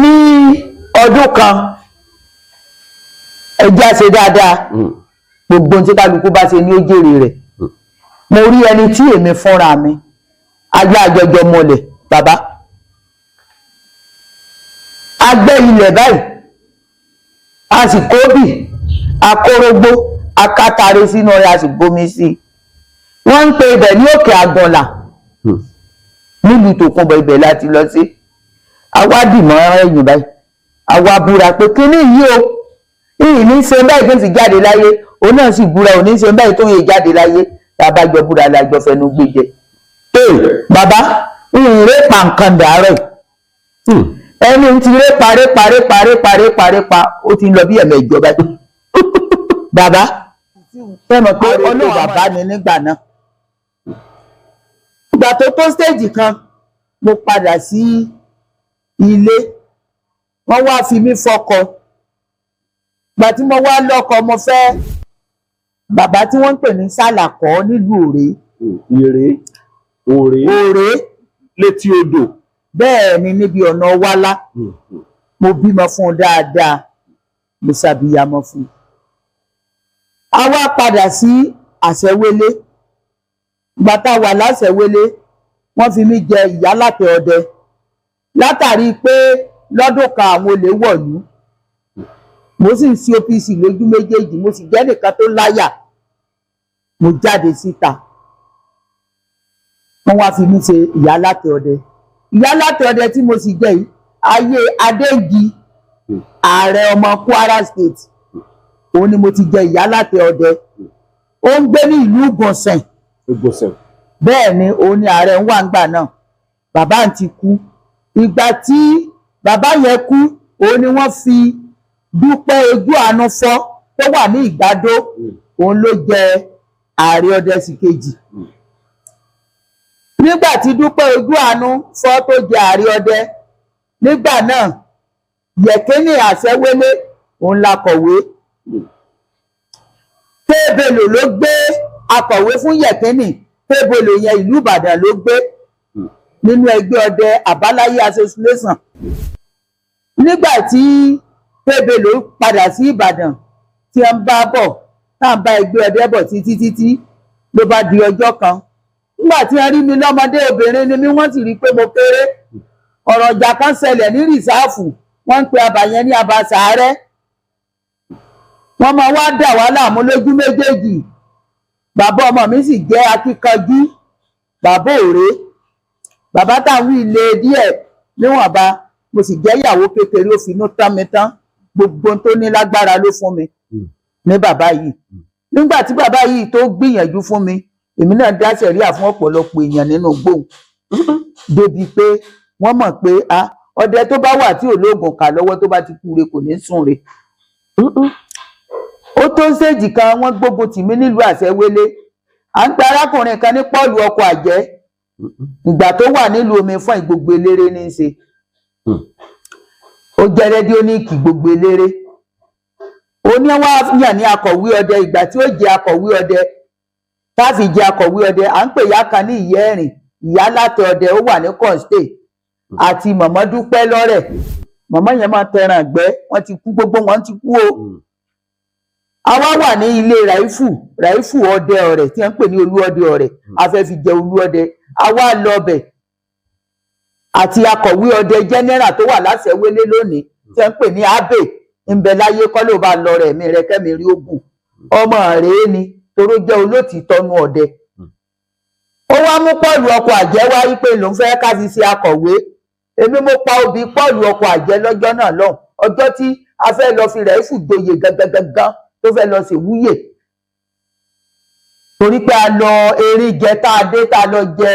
Ní ọdún kan, ẹjẹ́ ṣe dáadáa, gbogbo ohun tí kálukú bá ṣe ní ó jèrè rẹ̀. Mo rí ẹni tí èmi fúnra mi agbá àjọjọ mọlẹ̀, bàbá agbẹ́ ilẹ̀ báyìí, a sì kóbì akórógbó akátare sínú rẹ̀, a sì bomi sí i. Wọ́n ń pe ibẹ̀ ní Òkè Àgànlà nílùú Tòkunbọ̀. Ibẹ̀ láti lọ sí àwa dìmọ́ ẹ̀yìn báyìí, àwa búra pé kínní yìí o, ìyìn ní ṣe báyìí tó sì jáde láyé. Òun náà sì búra, òun ní ṣe báyìí tó ń yè jáde láyé. Bàbá jọ búra, lájọ fẹnu gbé jẹ. Bàbá ìyìn répa nǹkan dàárọ̀ yìí, ẹni tí répa répa répa répa répa répa, ó ti ń lọ bí ẹ̀mẹ̀jọ báyìí. Bàbá fẹ́ mọ̀ pé Ọlọ́run bàbá ni nígbà náà. Ìgbà tó tó stéèjì kan, mo padà sí ilé, wọ́n wá fi mí fọ́kọ. Ìgbà tí mo wá lọ́kọ, mo fẹ́ bàbá tí wọ́n ń pè ní Sàlàkọ́ nílùú Òré. Ìrè Òré? Òré. Létí odò. Bẹ́ẹ̀ ni, níbi ọ̀nà Wálá. Mo bímọ fún un dáadáa, mo ṣàbíyamọ fún un. A wá padà sí Àṣẹwélé. Ìgbà tá a wà láṣẹwélé, wọ́n fi mí jẹ ìyálàtẹ ọdẹ, látàrí pé lọ́dún kan àwọn olè wọ̀lú. Mo sì ń sí OPC lójú méjèèjì, mo sì jẹ́ nìkan tó láyà, mo jáde síta. Wọ́n wá fi mí ṣe ìyálàtẹ ọdẹ. Ìyálàtẹ ọdẹ tí mo sì jẹ yìí, ayé Adéǹgì, ààrẹ ọmọ Kwara State, òun ni mo ti jẹ ìyálàtẹ ọdẹ. Ó ń gbé ní ìlú Ìgànsẹ̀. Ìgbọ̀nsẹ̀. Bẹ́ẹ̀ ni, òun ni ààrẹ ń wà ńgbà náà. Bàbá ń ti kú. Ìgbà tí bàbá yẹn kú, òun ni wọ́n fi Dúpẹ́ Ojú Àánú Fọ́ tó wà ní Ìgbádó, òun ló jẹ ààrẹ ọdẹ sí kejì. Nígbà tí Dúpẹ́ Ojú Àánú Fọ́ tó jẹ ààrẹ ọdẹ nígbà náà, Yẹ̀kínní Àṣẹwélé òun la kọ̀wé. Tébelò ló gbé akọ̀wé fún Yẹ̀kínní. Tébelò yẹn, ìlú Ìbàdàn ló gbé, nínú ẹgbẹ́ ọdẹ Àbáláyé Association. Nígbà tí Tébelò padà sí Ìbàdàn, tí ń bá bọ̀, tá à ń bá ẹgbẹ́ ọdẹ bọ̀ títí títí, ló bá di ọjọ́ kan, nígbà tí wọ́n rí mi lọ́mọdé, obìnrin ni mí, wọ́n sì rí i pé mo kéré. Ọ̀rọ̀ ìjà kan ṣẹlẹ̀ ní rìsáàfù, wọ́n ń pe abà yẹn ní abà sàárẹ̀. Wọ́n máa wá dà wá láàmú lójú méjèèjì. Bàbá ọmọ mi sì jẹ́ akíkanjú, bàbá òré, bàbá táwọn ilé díẹ̀ níwọ̀nba. Mo sì jẹ́ ìyàwó kékeré, ó finú tán mi tán, gbogbo ohun tó ní lágbára ló fún mi ní bàbá yìí. Nígbà tí bàbá yìí tó gbìyànjú fún mi, èmi náà dá sẹ̀ríà fún ọ̀pọ̀lọpọ̀ èèyàn nínú gbóhùn, débi pé wọ́n mọ̀ pé a ọdẹ tó bá wà tí olóògùn kà lọ́wọ́, tó bá ti kú re, kò ní sùn re. Ó tó séèjì kan, wọ́n gbógun tì mí nílùú Àṣẹwélé. À ń pe arákùnrin kan ní Pọ́ọ̀lù ọkọ̀ àjẹ́. Ìgbà tó wà nílùú omi fún gbogbo eléré ní í ṣe, ó jẹ́ rédíóníìkì gbogbo eléré. Ó ní wọ́n yàn ní akọ̀wé ọdẹ. Ìgbà tí ó jẹ́ akọ̀wé ọdẹ, táàfì jẹ́ akọ̀wé ọdẹ, à ń pè ìyá kan ní Ìyá Ẹ̀rìn, ìyá látẹ ọdẹ, ó wà ní kọ́ńté, àti mọ̀mọ́ Dúpẹ́ lọ́rẹ̀. Mọ̀mọ́ yẹn máa tẹran ẹ̀gbẹ́. Wọ́n ti kú, gbogbo wọn ti kú o. Àwa wà ní ilé Ràífù, Ràífù ọdẹ ọ̀rẹ́ tí wọ́n ń pè ní Olúọdẹ ọ̀rẹ́, a fẹ́ fi jẹ Olúọdẹ. Àwa lọ bẹ̀ àti akọ̀wé ọdẹ jẹ́nẹ́rà tó wà láṣẹwélé lónìí tí wọ́n ń pè ní Abe ńbẹ láyé, kọ́ ló bá lọ rẹ̀ mí rẹ kẹ́mi rí ogun ọmọ rèé ni, toró jẹ́ olótìtọ́nu ọdẹ. Ó wá mú Pọ́ọ̀lù ọkọ̀ àjẹ́ wá wípé lòun fẹ́ ká fi ṣe akọ̀wé. Èmi mo pa obì Pọ́ọ̀lù ọkọ̀ àjẹ́ lọ́jọ́ náà lọ́hùn, ọjọ́ tí A fẹ́ lọ fi Ràífù joyè gangan tó fẹ́ lọ ṣèwúyè, torí pé a lọ erin jẹ tá a dé, tá a lọ jẹ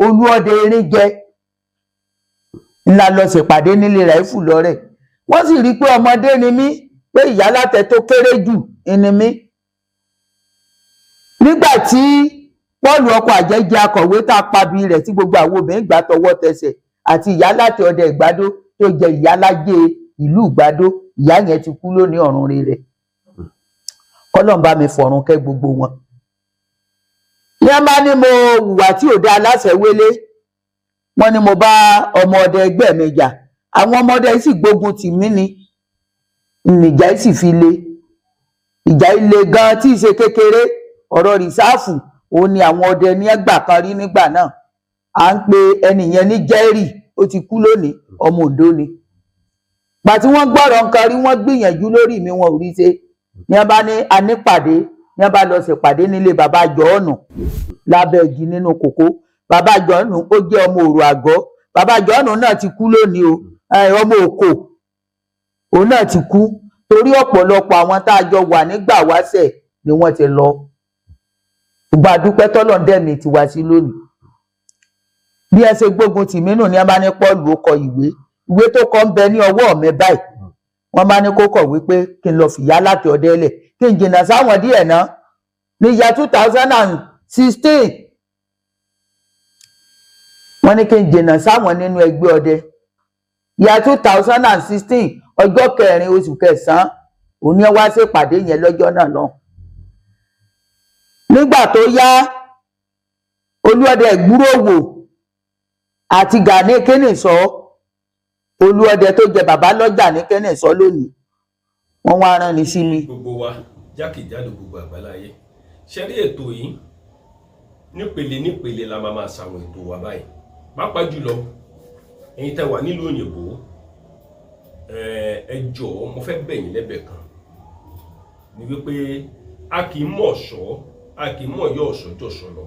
Olúọdẹ erin jẹ ńlá, lọ ṣèpàdé nílé Ràífù lọ́rẹ̀. Wọ́n sì rí i pé ọmọdé ni mí, pé ìyálàtẹ tó kéré jù ni mí. Nígbà tí Pọ́ọ̀lù ọkọ̀ àjẹjẹ akọ̀wé tá a pabi rẹ̀ tí gbogbo àwọn obìnrin gbà tọwọ́ tẹsẹ̀, àti ìyálàtẹ ọdẹ Ìgbádó tó jẹ ìyálájẹ ìlú Ìgbádó, ìyá yẹn ti kú lónìí, ọ̀run rere, kọ́lọ́n bá mi fọ̀run kẹ́ gbogbo wọn. Ní wọ́n bá ní mo hùwà tí ò dá aláṣẹ wélé, wọ́n ní mo bá ọmọ ọdẹ ẹgbẹ́ mi jà, àwọn ọmọdé sì gbógun tì mí ni nìjà sì fi le, ìjà ilé gan tí ì ṣe kékeré. Ọ̀rọ̀ rìsáàfù òun ni àwọn ọdẹ ní ẹgbà kan rí nígbà náà. À ń pe ẹnì yẹn ní Jerry, ó ti kú lónìí, ọmọ Oǹdó ni. Gbà tí wọ́n gbọ́rọ̀ nǹkan rí, wọ́n gbìyànjú lórí mi, wọn ò rí ṣe. Ní wọ́n bá ní anípàdé, ní wọ́n bá lọ ṣèpàdé nílé bàbá Jọ́ọ̀nù lábẹ́ igi nínú kòkó. Bàbá Jọ́ọ̀nù ó jẹ́ ọmọ òrò àgọ́. Bàbá Jọ́ọ̀nù náà ti kú lónìí o, ọmọ òkò òun náà ti kú, torí ọ̀pọ̀lọpọ̀ àwọn tá a jọ wà nígbà wáṣẹ̀ ni wọ́n ti lọ. Ṣùgbọ́n àdúpẹ́ tọ́lọ̀ ń dẹ̀mí tiwa sí lónìí. Bí ẹ ṣe gbógun tì mí nù, ní ẹ bá ní Pọ́ọ̀lù ó kọ ìwé, ìwé tó kọ ń bẹ ní ọwọ́ mi báyìí. Wọ́n bá ní kó kọ̀wé pé kí n lọ fìyà láti ọdẹ lẹ̀, kí n jìnnà sáwọn díẹ̀ náà. Ní ìyá 2016, wọ́n ní kí n jìnnà sáwọn nínú ẹgbẹ́ ọdẹ. Ìyá 2016, ọjọ́ kẹrin oṣù kẹsàn-án, òní ẹ wá ṣèpàdé yẹn lọ́jọ́ náà lọ. Nígbà tó yá, Olúọdẹ Ìgbúròwò àti Gani Kẹ́nìsọ, Olúọdẹ tó jẹ bàbá lọ́jà ní Kẹ́nìsọ lónìí, wọ́n wá rán ni sí mi. Gbogbo wa jákèjádò gbogbo àgbáláyé, ṣe rí ètò yìí nípele nípele la máa ṣàwọn ètò wa báyìí, pàápàá jùlọ ẹ̀yin tẹ́ wà nílùú òyìnbó. Ẹ jọ̀ọ́, mo fẹ́ bẹ̀ yín lẹ́bẹ̀ kan ni wípé a kì í mọ̀ ọ̀ṣọ́, a kì í mọ̀ ọ̀yọ́ ọ̀ṣọ́ jọ̀ṣọ́ lọ,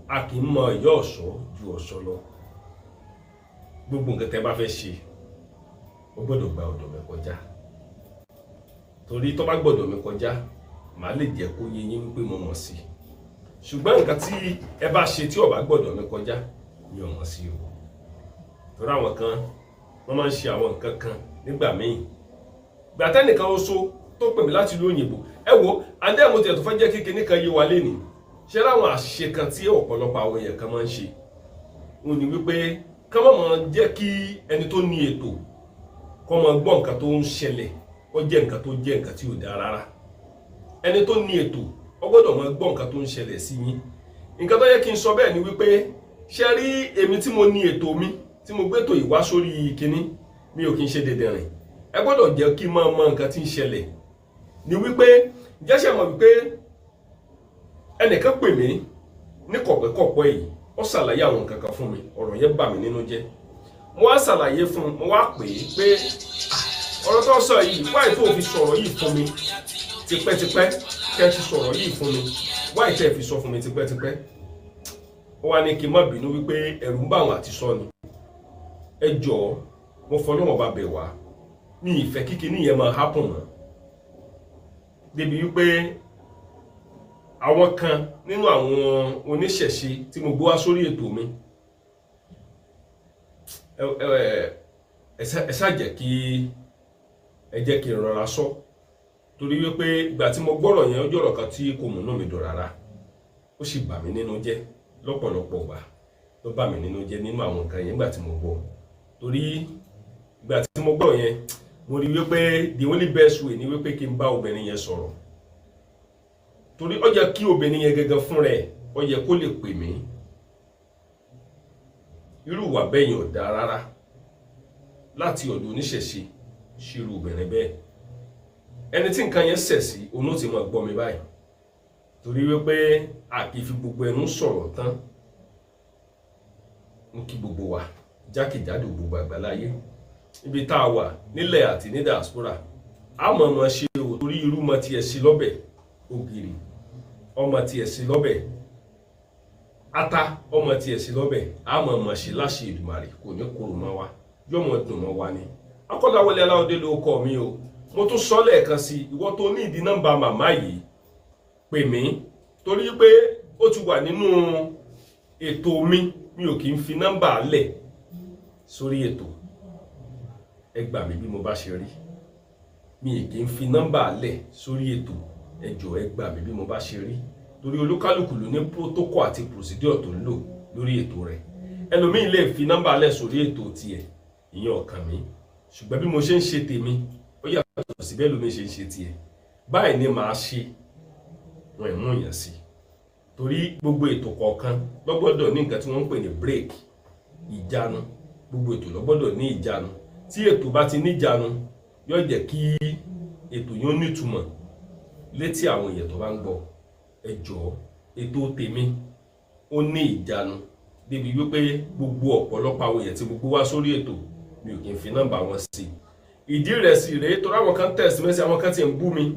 a kì í mọ̀ ọ̀yọ́ ọ̀ṣọ́ ju ọ̀ṣọ́ lọ. Gbogbo nǹkan tẹ́ bá fẹ́ ṣe, ó gbọ́dọ̀ gba ọ̀dọ̀ mi kọjá, torí tó bá gbọ́dọ̀ mi kọjá, màá lè jẹ́ kó yé yín wípé mo mọ̀ sí i. Ṣùgbọ́n nǹkan tí ẹ bá ṣe tí ó bá gbọ́dọ̀ mi kọjá, mi ò mọ̀ sí o. Torí àwọn kan wọ́n máa ń ṣe àwọn nǹkan kan nígbà míì. Gbàtẹ́nìkan oṣó tó pè mí láti ìlú òyìnbó, ẹ wo adé mo tiẹ̀ tó fẹ́ jẹ́ kékeré kan yé wa lénìí. Ṣé láwọn àṣìṣe kan tí ọ̀pọ̀lọpọ̀ àwọn èèyàn kan máa ń ṣe òun ni wípé ká má máa jẹ́ kí ẹni tó ní ètò kó máa gbọ́ nǹkan tó ń ṣẹlẹ̀. Ó jẹ́ nǹkan tó jẹ́ nǹkan tí ò dáa rárá. Ẹni tó ní ètò ó gbọ́dọ̀ máa gbọ́ nǹkan tó ń ṣẹlẹ̀ sí yín. Nǹkan tó yẹ kí n sọ bẹ́ẹ̀ ni wípé ṣé rí èmi tí mo ní ètò mi, tí mo gbé ètò yìí wá sórí kinní mi, ò kí n ṣe dèdèrìn. Ẹ gbọ́dọ̀ jẹ́ kí n máa mọ nǹkan tí ń ṣẹlẹ̀. Ni wípé jẹ́sẹ̀ mọ̀ wípé ẹnìkan pè mí ní kọ̀pẹ́kọ̀pẹ́ yìí, ó ṣàlàyé àwọn nǹkan kan fún mi, ọ̀rọ̀ yẹn bà mí nínú jẹ́. Mo wá ṣàlàyé fún un, mo wá pè é pé ọ̀rọ̀ tó sọ yìí, wáyé tó fi sọ̀rọ̀ yìí fún mi tipẹ́tipẹ́, kẹ́ ti sọ̀rọ̀ yìí fún mi, wáyé tẹ́ fi sọ fún mi tipẹ́tipẹ́. Ó wá ní kí n má bínú wípé ẹ̀rù ń bà wọ́n àti sọ ni. Ẹ jọ̀ọ́, mo fọlọ́wọ́n bá bẹ̀ wá, mi ìfẹ́ kíkiní yẹn máa hápùn mọ́, débi wípé àwọn kan nínú àwọn oníṣẹ̀ṣe tí mo gbé wá sórí ètò mi, ẹ ṣáà jẹ́ kí ẹ jẹ́ kí n rọra sọ, torí wípé ìgbà tí mo gbọ́rọ̀ yẹn, ó jọ̀rọ̀ kan tí kò múnú mi dùn rárá, ó sì bà mí nínú jẹ́ lọ́pọ̀lọpọ̀ ìgbà ló bà mí nínú jẹ́ nínú àwọn nǹkan yẹn nígbà tí mo gbọ́. Torí ìgbà tí mo gbọ́rọ̀ yẹn, mo rí wípé the only best way ni wípé kí n bá obìnrin yẹn sọ̀rọ̀, torí ó yẹ kí obìnrin yẹn gangan fún rẹ̀, ó yẹ kó lè pè mí. Irú ìwà bẹ́ẹ̀ yẹn ò dáa rárá láti ọ̀dọ̀ oníṣẹ̀ṣe ṣírú obìnrin bẹ́ẹ̀. Ẹni tí nǹkan yẹn ṣẹ̀ sí, òun ó ti máa gbọ́ mi báyìí, torí wípé a kì í fi gbogbo ẹnu sọ̀rọ̀ tán. Ń kí gbogbo wa jákèjádò gbogbo àgbáláyé, ibi tá a wà nílẹ̀ àti ní diaspora, a mọ̀ mọ̀ ṣe o, torí irú mọ̀ tiẹ̀ sí lọ́bẹ̀, ògìrì ọmọ tiẹ̀ sí lọ́bẹ̀, ata ọmọ tiẹ̀ sí lọ́bẹ̀, a mọ̀ mọ̀ ṣe láṣẹ Èdùmàrè, kò ní korò mọ́ wa, yóò mọ̀ dùn mọ́ wa ni. Akọ́láwọlé Aláwọ̀dé ló kọ mi o. Mo tún sọ lẹ́ẹ̀kan sí, ìwọ tó ní ìdí nọ́mbà màmá yìí, pè mí, torí pé ó ti wà nínú ètò mi. Mi ò kì í fi nọ́mbà lẹ̀ sórí ètò. Ẹ gbà mí bí mo bá ṣe rí, mi ì kì í fi nọ́mbà lẹ̀ sórí ètò. Ẹ jọ̀ọ́, ẹ gbà mí bí mo bá ṣe rí, torí olúkálùkù ló ní protocol àti procedure tó ń lò lórí ètò rẹ̀. Ẹlòmíín lè fi nọ́mbà lẹ̀ sórí ètò tiẹ̀, ìyẹn ọ̀kan mi, ṣùgbọ́n bí mo ṣe ń ṣe tèmi, ó yàtọ̀ sí bẹ́ẹ̀ lómi ṣe ń ṣe tiẹ̀. Báyìí ni màá ṣe wọn ẹ̀ mú yàn sí, torí gbogbo ètò kọ̀ọ̀kan ló gbọ́dọ̀ ní nǹkan tí wọ́n ń pè ní break, ìjánu. Gbogbo ètò ló gbọ́dọ̀ ní ìjánu. Tí ètò bá ti níjánu, yóò jẹ́ kí ètò yóò nítumọ̀ létí àwọn èèyàn tó bá ń gbọ́. Ẹ jọ̀ọ́, ètò tèmi ó ní ìjánu débi wípé gbogbo ọ̀pọ̀lọpọ̀ àwọn èèyàn tí gbogbo wá sórí ètò, mi ò kì í fi nọ́mbà wọn sí. Ìdí rẹ̀ sì rèé, torí àwọn kan text message, àwọn kan ti ń bú mi,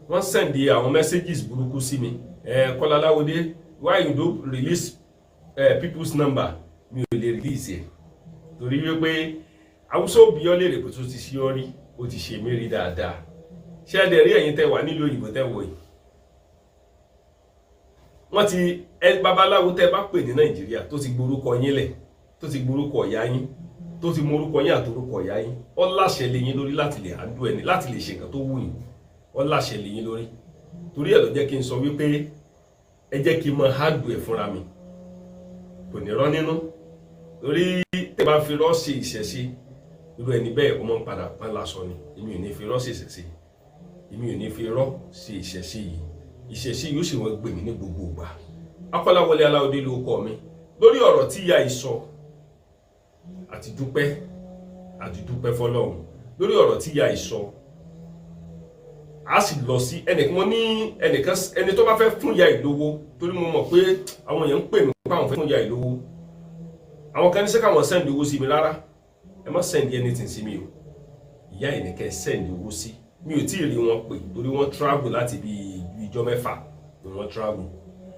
wọ́n send àwọn messages burúkú sí mi. Ẹ Kọ́lá Aláwọdé, why you don't release people's number? Mi ò lè release ẹ̀, torí wípé àwùsọ bí ọ lè rè pé tó ti ṣe ọ rí, ó ti ṣe mí rí dáadáa. Ṣé ẹ dẹ̀ rí ẹ̀yin tẹ́ wà nílùú òyìnbó tẹ́ wọ̀ yìí, wọ́n ti ẹ babaláwo tẹ́ bá pè ní Nàìjíríà tó ti gborúkọ yín lẹ̀, tó ti gborúkọ ìyá yín, tó ti mọ orúkọ yín àtorúkọ ìyá yín, ó láṣẹ lé yín lórí láti lè handle ẹni, láti lè ṣe nǹkan tó wù yín. Ó láṣẹ lé yín lórí. Torí ẹ̀ ló jẹ́ kí n sọ wípé ẹ jẹ́ kí n mọ handle ẹ̀ fúnra mi, kò ní rọ́ nínú, torí tẹ́ bá fi rọ́ ṣe ìṣẹ̀ṣe, irú ẹni bẹ́ẹ̀, ó máa ń padà pọ́n lásọ ni. Èmi ò ní fi rọ́ ṣe ìṣẹ̀ṣe, èmi ò ní fi rọ́ ṣe ìṣẹ̀ṣe yìí. Ìṣẹ̀ṣe yóò sì wọ́n gbè mí ní gbogbo ìgbà. Akọ́láwọlé Aláwọdé ló kọ mi. Lórí ọ̀rọ̀ tí ìyá yìí sọ, àti dúpẹ́, àti dúpẹ́ fọlọ́run lórí ọ̀rọ̀ tí ìyá yìí sọ. A sì lọ sí ẹnìkan, mo ní ẹnìkan, ẹni tó bá fẹ́ fún ìyá yìí lówó, torí mo mọ̀ pé àwọn èèyàn ń pè mí pé àwọn fẹ́ fún ìyá yìí lówó. Àwọn kan ní sẹ́ káwọn send owó sí mi. Rárá, ẹ má send anything sí mi o. Ìyá yìí ní kẹ́ ẹ send owó sí. Mi ò tí ì rí wọn pè, torí wọ́n travel láti bí ìjọ 6 ni wọ́n travel.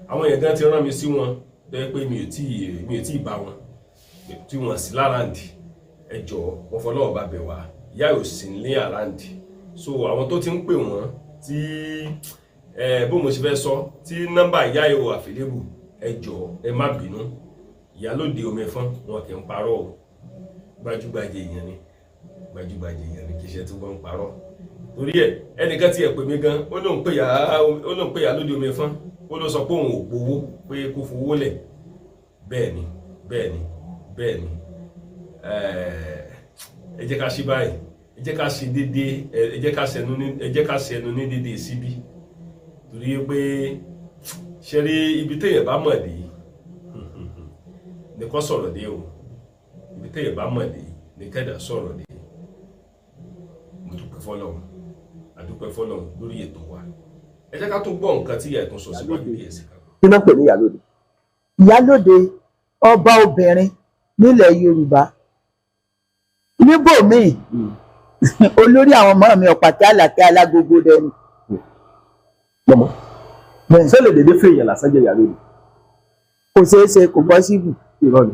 Àwọn èèyàn gan ti rán mi sí wọn lẹ́yìn pé mi ò tí ì bá wọn tí wọ́n sí l'around. Ẹ jọ̀ọ́, wọ́n fọlọ́wọ́ bá bẹ̀ wá, ìyá ò sí ní around. So àwọn tó ti ń pè wọ́n tí ẹ bó mo ṣe fẹ́ sọ, tí nọ́mbà ìyá yìí ò available, ẹ jọ̀ọ́, ẹ má bínú. Ìyálóde omi fún wọn kì í parọ́ o. Gbajúgbajà èèyàn ni, gbajúgbajà èèyàn ni, kì í ṣe tí wọ́n ń parọ́. Torí ẹ, ẹnìkan tí ẹ pè mí gan, ó lóun pè ìyálóde omi fún, ó ló sọ pé òun ò gbowó, pé kó fowó lẹ̀. Bẹ́ẹ̀ ni, bẹ́ẹ̀ ni, bẹ́ẹ̀ ni. Ẹ jẹ́ ká ṣe báyìí, ẹ jẹ́ ká ṣe déédéé, ẹ jẹ́ ká ṣẹnu ní déédéé síbí, torí pé ṣe rí ibi téèyàn bá mọ̀ dé ní kó sọ̀rọ̀ dé o. Ibi téèyàn bá mọ̀ dé ní kẹ́dà sọ̀rọ̀ dé. Mo dúpẹ́ fọlọ́run, a dúpẹ́ fọlọ́run lórí ètò wa. Ẹ jẹ́ ká tún gbọ́ nǹkan tí ìyá ẹ̀ tún sọ síwájú díẹ̀ sí ká. Kí náà pè ní ìyálóde? Ìyálóde, ọba obìnrin nílẹ̀ Yorùbá. Níbòmíì, olórí àwọn ọmọ mi ọ̀pàtẹ́ àlàkẹ́ alágogo dẹni. Mọ̀mọ́ ṣé lè dédé fèèyàn lásán jẹ́ ìyálóde? Kò ṣeé ṣe, kò possible. Irọ́ ni.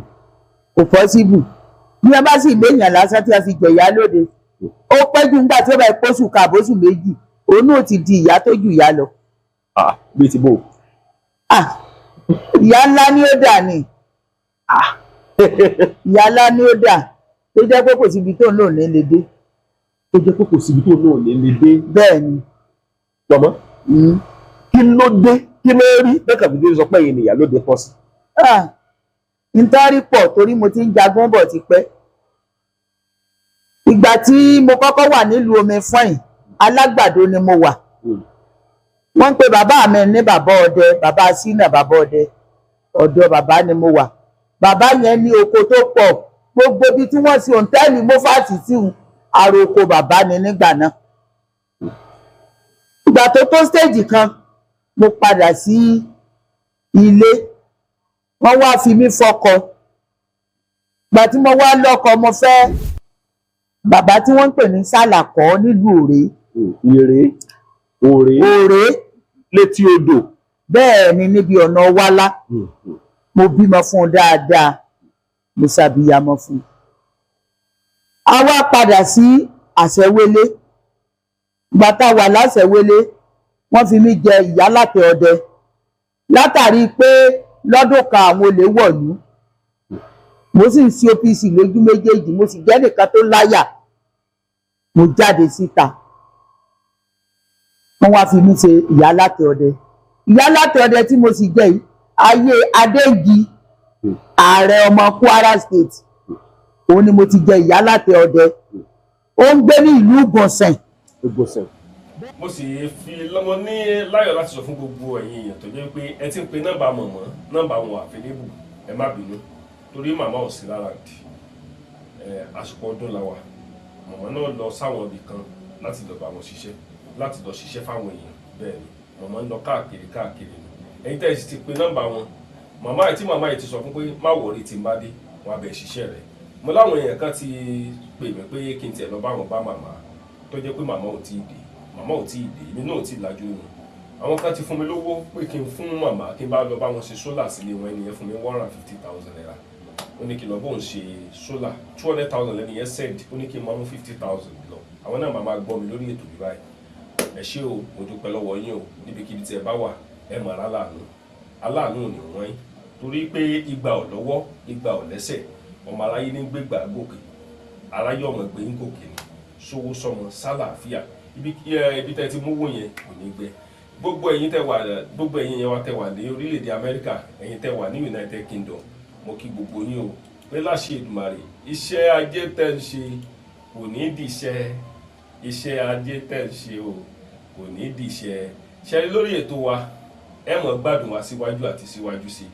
Kò possible. Bí wọ́n bá sì léèyàn lásán tí a fi jẹ ìyálóde, ó pẹ́ jù, nígbà tí ó bá pósù kàbóṣù 2, òun náà ti di ìyá tó jù ìyá lọ. Ah, bíi ti bò? Ah, ìyá ńlá ni ó dà ní, ìyá ńlá ni ó dà, tó jẹ́ pé kò síbi tó ń lò ní lè dé. Tó jẹ́ pé kò síbi tó náà lè lè dé. Bẹ́ẹ̀ ni. Mọ̀mọ́, kí ló dé? Kí ló rí lẹ́kàn fi sọ pé ẹ̀yin ni ìyálóde pọ̀ sí? Ah, nítorí pọ̀, torí mo ti ń jagun bọ̀ tipẹ́. Ìgbà tí mo kọ́kọ́ wà nílùú omi fọ́ìn, Alágbàdo ni mo wà. Wọ́n ń pe bàbá mi ní bàbá ọdẹ, bàbá sínà, bàbá ọdẹ. Ọ̀dọ̀ bàbá ni mo wà. Bàbá yẹn ní oko tó pọ̀. Gbogbo ibi tí wọ́n ti òǹtẹ́ẹ̀lì mọ́fàtì sí un, àròkọ bàbá ni nígbà náà. Ìgbà tó tó stage kan, mo padà sí ilé, wọ́n wá fi mí fọ́kọ. Ìgbà tí mo wá lọ́kọ, mo fẹ́ bàbá tí wọ́n ń pè ní Sàlàkọ́ nílùú Òré. Ìrè Òrè? Òré. Létí odò? Bẹ́ẹ̀ ni, níbi ọ̀nà Wálá. Mo bímọ fún un dáadáa, mo ṣàbíyamọ fún un. A wá padà sí Àṣẹwélé. Gbàtà wà láṣẹwélé, wọ́n fi mí jẹ ìyálàtẹ ọdẹ látàrí pé lọ́dún kan àwọn olè wọ̀lú. Mo sì ń ṣe OPC lójú méjèèjì, mo sì jẹ́ nìkan tó láyà. Mo jáde síta, wọ́n wá fi mí ṣe ìyálàtẹ ọdẹ. Ìyálàtẹ ọdẹ tí mo sì jẹ yìí, ayé Adégi, ààrẹ ọmọ Kwara State, òun ni mo ti jẹ ìyálàtẹ ọdẹ. Ó ń gbé ní ìlú Ìgànsẹ̀. Ìgbọ̀nsẹ̀. Mo sì fi lọ́mọ ní láyọ̀ láti sọ fún gbogbo ẹ̀yin èèyàn tó jẹ́ pé ẹ ti ń pe nọ́mbà mọ̀mọ́, nọ́mbà wọn àfẹlẹ́bù, ẹ má bínú torí màmá ò sí lára dì. Ẹ àsìkò ọdún la wà, mọ̀mọ́ náà lọ sáwọn ibì kan láti lọ bá wọn ṣiṣẹ́, láti lọ ṣiṣẹ́ fáwọn èèyàn. Bẹ́ẹ̀ ni mọ̀mọ́ ń lọ káàkiri káàkiri ni. Ẹ̀yin tẹ́ ẹ sì ti pe nọ́mbà wọn, màmá yìí tí màmá yìí ti sọ fún pé má wọrí, tí n bá dé wọn á bẹ̀ ṣiṣẹ́ rẹ̀. Mo láwọn èèyàn kan ti pè mí pé kí n tiẹ̀ lọ bá wọn bá màmá, tó jẹ́ pé màmá ò tíì dé, màmá ò tíì dé, èmi náà ò tíì lajú ni. Àwọn kan ti fún mi lówó pé kí n fún màmá, kí n bá lọ bá wọn ṣe solar sílé wọn. Ẹnìyẹn fún mi ₦150,000, ó ní kí n lọ bóun ṣe solar. 200,000 lẹ́nu yẹn send, ó ní kí n máa mú 50,000 lọ. Àwọn náà máa gbọ́ mi lórí ètò mi báyìí. Ẹ ṣé o, mo dúpẹ́ lọ́wọ́ yín o. Níbikíbi tí ẹ bá wà, ẹ mọ̀ aláàánú, aláàánú ò ní wọ́n yín, torí pé igba ò lọ́wọ́, igba ò lẹ́sẹ̀, ọmọ aráyé ní gbégbá gòkè, aráyé ọmọ gbé ń gòkè ni. Sówó sọmọ sálàáfíà, ibi ibi tẹ́ ti mówó yẹn kò ní gbẹ. Gbogbo ẹ̀yin tẹ́ wà, gbogbo ẹ̀yin yẹn wá tẹ́ wà ní orílẹ̀-èdè Amẹ́ríkà, ẹ̀yin tẹ́ wà ní United Kingdom, mo kí gbogbo yín o pé láṣẹ Èdùmàrè, iṣẹ́ ajé tẹ́ ń ṣe kò ní dìṣẹ́, iṣẹ́ ajé tẹ́ ń ṣe o kò ní dìṣẹ́. Ṣe lórí ètò wa, ẹ mọ̀ gbádùn wa síwájú àti síwájú sí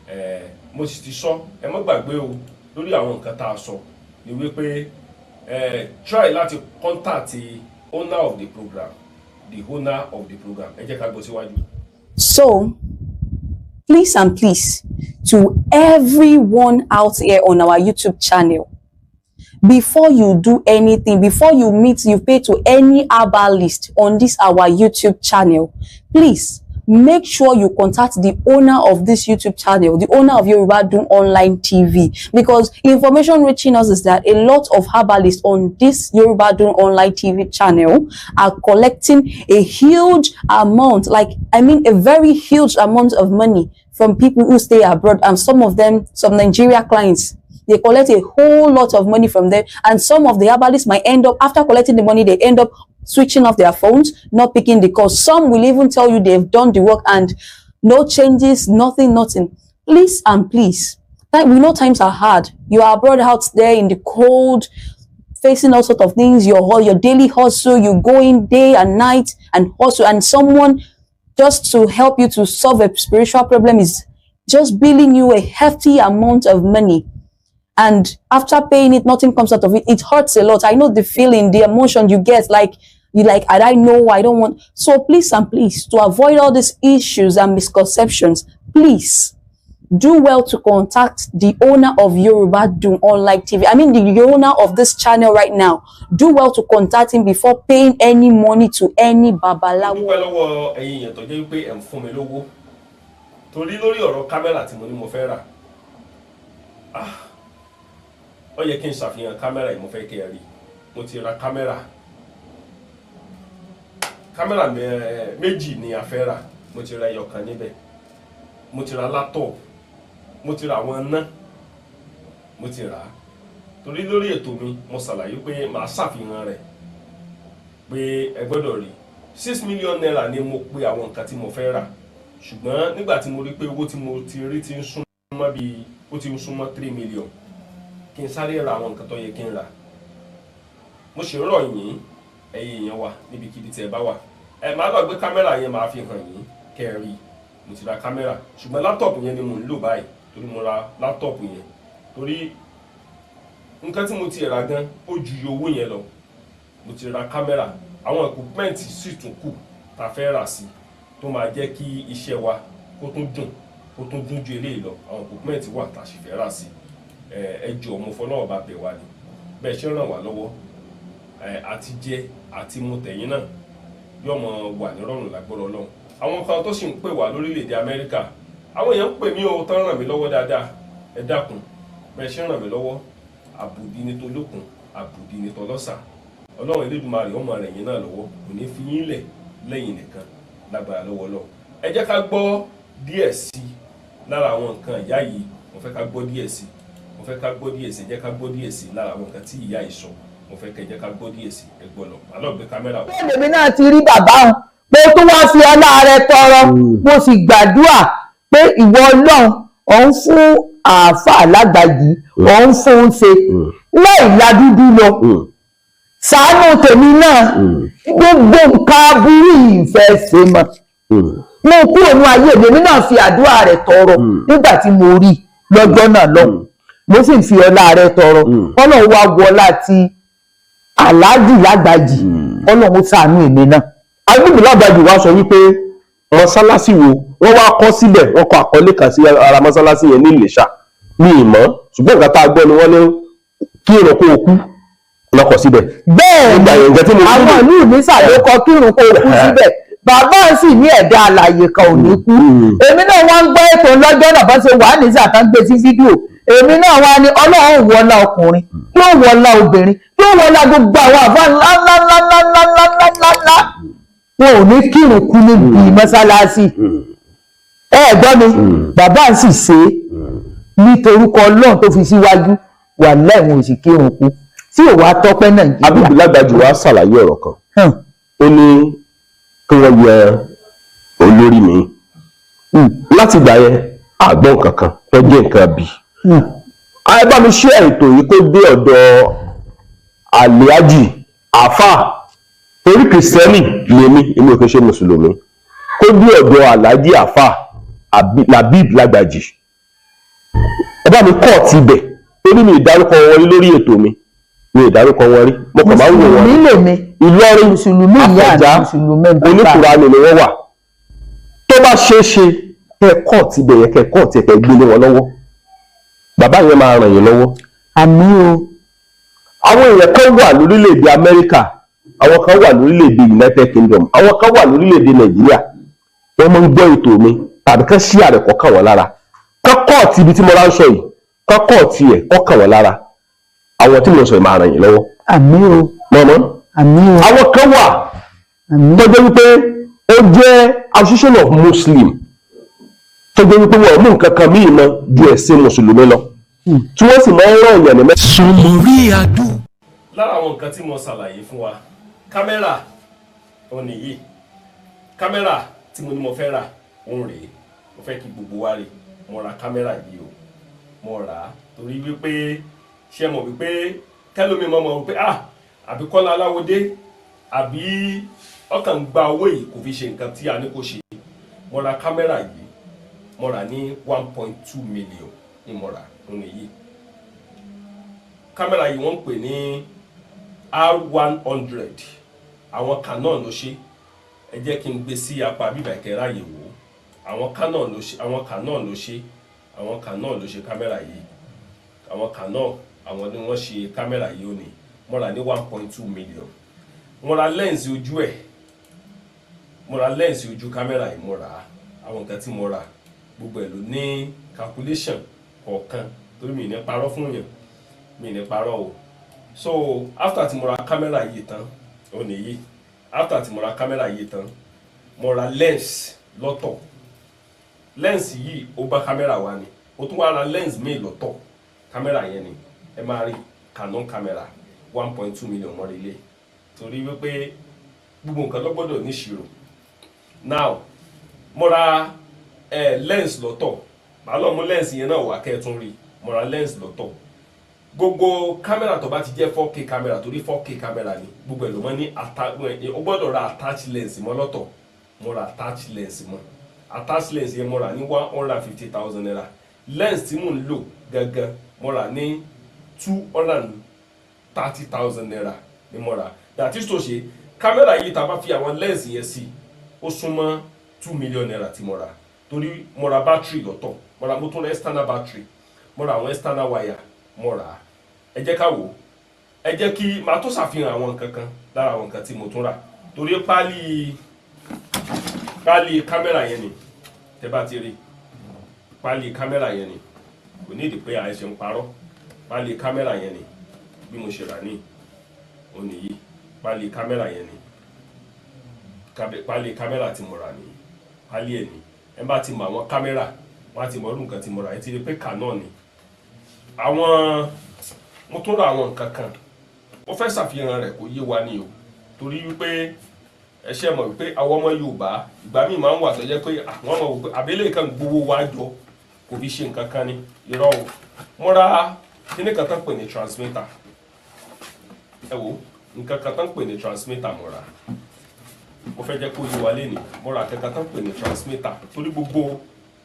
ẹ. Mo sì ti sọ, ẹ mọ́ gbàgbé o, lórí àwọn nǹkan tá a sọ ni wípé ẹ try láti contact the owner of the program, the owner of the program. Ẹ jẹ́ ká gbọ́ síwájú. So, please and please, to everyone out here on our YouTube channel, before you do anything, before you meet, you pay to any herbalist on this our YouTube channel, please make sure you contact the owner of this YouTube channel, the owner of Yoruba Dun Online TV, because information reaching us is that a lot of herbalists on this Yoruba Dun Online TV channel are collecting a huge amount, like, I mean, a very huge amount of money from people who stay abroad, and some of them, some Nigeria clients, they collect a whole lot of money from them. And some of the herbalists might end up, after collecting the money, they end up switching off their phones, not picking the call. Some will even tell you they've done the work and no changes, nothing, nothing. Please and please, we know times are hard. You are abroad out there in the cold, facing all sorts of things, your daily hustle, you go in day and night and hustle, and someone just to help you to solve a spiritual problem is just billing you a hefty amount of money. And after paying it, nothing comes out of it. It hurts a lot. I know the feeling, the emotion you get, like, you like, I don't know, I don't want. So please and please, to avoid all these issues and misconceptions, please do well to contact the owner of Yoruba Dun Online TV. I mean, the owner of this channel right now. Do well to contact him before paying any money to any Mo babalawo. dúpẹ́ lọ́wọ́ ẹ̀yin èèyàn tó jẹ́ wípé ẹ̀ ń fún mi lówó, torí lórí ọ̀rọ̀ kámẹ́rà tí mo ní mo fẹ́ rà, ah, ó yẹ kí n ṣàfihàn kámẹ́rà yìí. Mo fẹ́ kí ẹ rí. Mo ti ra kámẹ́rà, kámẹ́rà méjì ni a fẹ́ rà. Mo ti ra ẹyọ kan níbẹ̀. Mo ti ra laptop, mo ti ra àwọn iná, mo ti rà á, torí lórí ètò mi mo ṣàlàyé pé màá ṣàfihàn rẹ̀ pé ẹ gbọ́dọ̀ rí. ₦6 million ni mo pe àwọn nǹkan tí mo fẹ́ rà, ṣùgbọ́n nígbà tí mo rí pé owó tí mo ti rí ti ń súnmọ́ bíi, ó ti ń súnmọ́ 3 million, kí n sáré ra àwọn nǹkan tó yẹ kí n rà. Mo sì rọ̀ yín, ẹ̀yin èèyàn wa níbikíbi tí ẹ bá wà, ẹ máa lọ gbé kámẹ́rà yẹn, máa fi hàn yín kẹ́ ẹ rí. Mo ti ra kámẹ́rà, ṣùgbọ́n laptop yẹn ni mò ń lò báyìí, torí mo ra laptop yẹn torí nǹkan tí mo ti rà gan ó ju iye owó yẹn lọ. Mo ti ra kámẹ́rà, àwọn equipment sì tún kù tá a fẹ́ rà sí tó máa jẹ́ kí iṣẹ́ wa kó tún dùn, kó tún dùn ju eléyìí lọ. Àwọn equipment wà tá a sì fẹ́ rà sí. Ẹ jọ̀ọ́, mo fọlọ́run bá bẹ̀ wá ni, bẹ́ẹ̀ ṣe ń ràn wá lọ́wọ́, ẹ àti jẹ àti mu tẹ̀yìn náà yóò mọ wà nírọ̀rùn lágbọ́rọ̀ Ọlọ́run. Àwọn kan tó sì ń pè wá lórílẹ̀‐èdè Amẹ́ríkà, àwọn èèyàn ń pè mí o, tán ràn mí lọ́wọ́ dáadáa. Ẹ dákun, bẹ́ẹ̀ ṣe ń ràn mí lọ́wọ́, àbùdí ní tolókun. Àbùdí ní tọlọ́sà. Ọlọ́run Elédùmarè ọmọ rẹ̀ yín náà lọ́wọ́, kò ní fi yín lẹ̀ lẹ́yìn nìkan lágbára lọ́wọ́ lọ. Ẹ jẹ́ ká gbọ́ díẹ̀ sí i lára àwọn nǹkan ìyá yìí. Mo fẹ́ ká gbọ́ díẹ̀ sí i, mo fẹ́ ká gbọ́ díẹ̀ sí i. Ẹ jẹ́ ká gbọ́ díẹ̀ sí i lára àwọn nǹkan tí ìyá yìí sọ. Mo fẹ́ kẹ́ ẹ jẹ́ ká gbọ́ díẹ̀ sí i. Ẹ gbọ́ lọ, màá lọ gbé kámẹ́rà wá. Bẹ́ẹ̀ lèmi náà ti rí bàbá òun pé ó tún wá fi ọlá rẹ tọrọ. Mo sì gbàdúrà pé ìwọ Ọlọ́run òun fún àáfàá lágbàjì, òun fún un ṣe láì ládúdú lọ, ṣàánú tèmi náà. Gbogbo nǹkan aburú yìí fẹ́ ṣe mọ́ mo kúrò ní ayé. Èmi náà fi àdúrà rẹ̀ tọrọ nígbà tí mo rí lọ́jọ́ náà lọ́hùn. Mo sì ń fi ọlá rẹ̀ tọrọ, Ọlọ́run wá wọlá ti Aláàjì Lágbàjì, Ọlọ́run ṣàánú èmi náà. Agbègbè Lágbàjì wa sọ wípé mọ́sálásí wo wọ́n wá kọ́ síbẹ̀, wọ́n kọ àkọlé kan sí ara mọ́sálásí yẹn ní Ìlẹ̀ṣà ní ìmọ̀, ṣùgbọ́n nǹkan tá a gbọ́ ni wọ́n ní kí irun kó o kú lọ́kọ̀ síbẹ̀. Bẹ́ẹ̀ Nígbà yẹn, nǹkan tí ni mo rí àwọn nù. ìlú Ìlísà ló kọ kírun kó kú síbẹ̀. Bàbá sì ní ẹ̀dá alààyè kan ò ní kú. Èmi náà wá ń gbọ́ ètò lọ́jọ́ náà, bá ṣe wà ní ìsàkán gbé sí fídíò. Èmi náà wá ní Ọlọ́run wọlá ọkùnrin, yóò wọlá obìnrin, yóò wọlá gbogbo àwọn àfa ńlá ńlá ńlá ńlá ńlá ńlá ńlá ńlá ńlá, wọn ò ní kírun kú níbi mọ́sálásí. Ẹ gbọ́ mi, bàbá sì ṣe é nítorúkọ Ọlọ́run tó fi síwájú wà lẹ́wọ̀n òsì kírun kú tí ò wá tọ́pẹ́ Nàìjíríà. Agbègbè Lágbàjì wa ṣàlàyé ọ̀rọ̀ kan. Ó ní kí wọ́n yẹ olórí mi láti gbà yẹn àgbọ̀n kankan tó jẹ́ nǹkan bí. Ẹ bá mi ṣe ètò yìí kó dé ọ̀dọ̀ Àlíájì Àáfà, torí Kìrìsìtẹ́nì lèmi, èmi ò kí ń ṣe mùsùlùmí, kó dé ọ̀dọ̀ Àlàájì Àáfà Labib Lágbàjì. Ẹ bá mi kọ́ ti ibẹ̀, torí mi ìdárúkọ wọn rí lórí ètò mi, mi ìdárúkọ wọn rí, mo kàn máa ń wò wọn. Mùsùlùmí lèmi. Ìlọrin. Mùsùlùmí ìyá mi. Àfọ̀njá. Mùsùlùmí bàbá. Oníkùránì ni wọ́n wà. Tó bá ṣeé ṣe, kẹ́ ẹ kọ́ ti ibẹ̀ yẹn, kẹ́ ẹ kọ́ ti ẹ̀, kẹ́ ẹ gbélé wọn lọ́wọ́, bàbá yẹn máa ràn yín lọ́wọ́. Àmín o. Àwọn èèyàn kan wà lórílẹ̀‐èdè Amẹ́ríkà, àwọn kan wà lórílẹ̀‐èdè United Kingdom, àwọn kan wà lórílẹ̀‐èdè Nàìjíríà, wọ́n máa ń gbọ́ ètò mi tàbí kán sí àrẹ̀ kọ́ kàn wọ́n lára, kán kọ́ ti ibi tí mo ránṣọ yìí, kán kọ́ ti ẹ̀ kọ́ kàn wọ́n lára. Àwọn tí mo sọ yìí máa ràn yín lọ́wọ́. Àmín o. Mọ̀mọ́. Àmín o. Àwọn kan wà Àmín. tó jẹ́ wípé ó jẹ́ Association of Muslim, tó jẹ́ wípé wọ́n mú nǹkan kan míì mọ́ ju ẹ̀sìn mùsùlùmí lọ, tí wọ́n sì máa ń ràn yàn ní mẹ́. Sọmọrí adó. Lára àwọn nǹkan tí mo ṣàlàyé fún wa, kámẹ́rà òun nìyí. Kámẹ́rà tí mo ní mo fẹ́ rà òun rèé. Mo fẹ́ kí gbogbo wa rè. Mo ra kámẹ́rà yìí o. Mo rà á torí wípé, ṣé mọ̀ wípé kẹ́lómi mọ̀ mọ̀ wípé ah, àbí Kọ́lá Aláwọ̀dé àbí ọkàn ń gba owó yìí, kò fi ṣe nǹkan tí a ní kó ṣe. Mo ra kámẹ́rà yìí, mo rà ní 1.2 million ní mo rà òun nìyí. Kámẹ́rà yìí wọ́n ń pè ní R100. Àwọn Canon ló ṣe. Ẹ jẹ́ kí n gbé sí apá bíbà ìkẹrẹ àyè wò. Àwọn Canon ló ṣe, àwọn Canon ló ṣe, àwọn Canon ló ṣe kámẹ́rà yìí. Àwọn Canon, àwọn ni wọ́n ṣe kámẹ́rà yìí. Ó ní mo rà ní 1.2 million. Mo ra lens ojú ẹ̀, mo ra lens ojú kámẹ́rà yìí, mo rà á. Àwọn nǹkan tí mo rà gbogbo ẹ̀ ló ní calculation kọ̀ọ̀kan, torí mi ì ní parọ́ fún yàn, mi ì ní parọ́ o. So after tí mo ra kámẹ́rà yìí tán, ó nìyí, after tí mo ra kámẹ́rà yìí tán, mo ra lens lọ́tọ̀. Lens yìí, ó bá kámẹ́rà wa ni. Ó tún wá ra lens míì lọ́tọ̀. Kámẹ́rà yẹn ni ẹ máa rí, Canon camera, 1.2 million mọ́rí ilé, torí wípé gbogbo nǹkan ló gbọ́dọ̀ níṣirò. Now mo ra lens lọ́tọ̀. Màá lọ mú lens yẹn náà wá kẹ́ ẹ tún rí. Mo ra lens lọ́tọ̀. Gbogbo kámẹ́rà tó bá ti jẹ́ 4K kámẹ́rà, torí 4K kámẹ́rà ni gbogbo ẹ̀, ló mọ́ ní ó gbọ́dọ̀ ra attach lens mọ́ lọ́tọ̀. Mo ra attach lens mọ́. Attach lens yẹn, mo rà ní ₦150,000. Lens tí mò ń lò gangan, mo rà ní ₦230,000 ni mo rà. That is to ṣe kámẹ́rà yìí, tá a bá fi àwọn lens yẹn sí, ó súnmọ́ ₦2 million tí mo rà, torí mo ra battery lọ́tọ̀, mo ra, mo tún ra external battery, mo ra àwọn external wire, mo rà á. Ẹ jẹ́ ká wò ó. Ẹ jẹ́ kí màá tó ṣàfihàn àwọn nǹkan kan lára àwọn nǹkan tí mo tún rà, torí páálí kámẹ́rà yẹn ni. Tẹ́ bá ti rí páálí kámẹ́rà yẹn ni, kò ní ìdí pé àìsàn ń parọ́. Páálí kámẹ́rà yẹn ni. Bí mo ṣe rà ní òní yìí, pálí kámẹ́rà yẹn ni, pálí kámẹ́rà tí mo rà ní pálí ẹ̀ ní. Ẹ bá ti mọ àwọn kámẹ́rà, wọ́n á ti mọ irú nǹkan tí mo rà. Ẹ ti rí pé Canon ni. Àwọn mo tún ra àwọn nǹkan kan, mo fẹ́ ṣàfihàn rẹ̀ kó yé wa ni o, torí wípé ẹ ṣe mọ̀ wípé àwọn ọmọ Yorùbá, ìgbà míì máa ń wà tó jẹ́ pé àwọn ọmọ wò pé àbẹ́lẹ̀ kan gbowó wa jọ kò fi ṣe nǹkan kan ni. Irọ́ o. Mo ra kíní kan tán pè ní transmitter. Ẹ wo nǹkan kan tán pè ní transmitter mo rà. Mo fẹ́ jẹ́ kó yé wa lénìí. Mo ra nǹkan kan tán pè ní transmitter torí gbogbo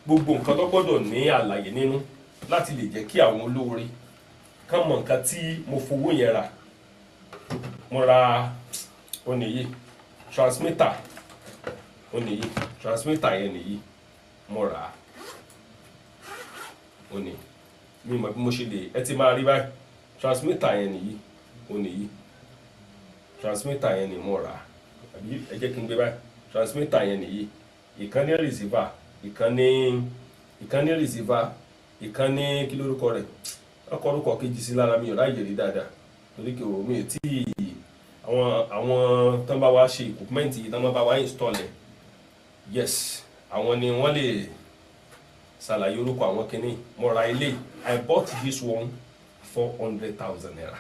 nǹkan tó gbọ́dọ̀ ní àlàyé nínú láti lè jẹ́ kí àwọn olóore kàn mọ̀ nǹkan tí mo fowó yẹn rà. Mo ra òní yìí, transmitter òní yìí, transmitter yẹn nìyí mo rà á òní. Mi mọ̀ bí mo ṣe lè, ẹ ti máa rí báyìí. Transmitter yẹn nìyí, òní yìí, transmitter yẹn ni mo rà á. Àbí ẹ jẹ́ kí n gbé báyìí. Transmitter yẹn nìyí, ìkan ní receiver, ìkan ní receiver, ìkan ní kí lórúkọ rẹ̀, ọkọ̀ orúkọ kejì sí lára, mi ò ráyè rí dáadáa torí kí o mi ò tí àwọn tán bá wá ṣe equipment yìí, tán bá wá install ẹ̀, yes, àwọn ni wọ́n lè ṣàlàyé orúkọ àwọn kinní. Mo ra ilé, I bought this one ₦400,000,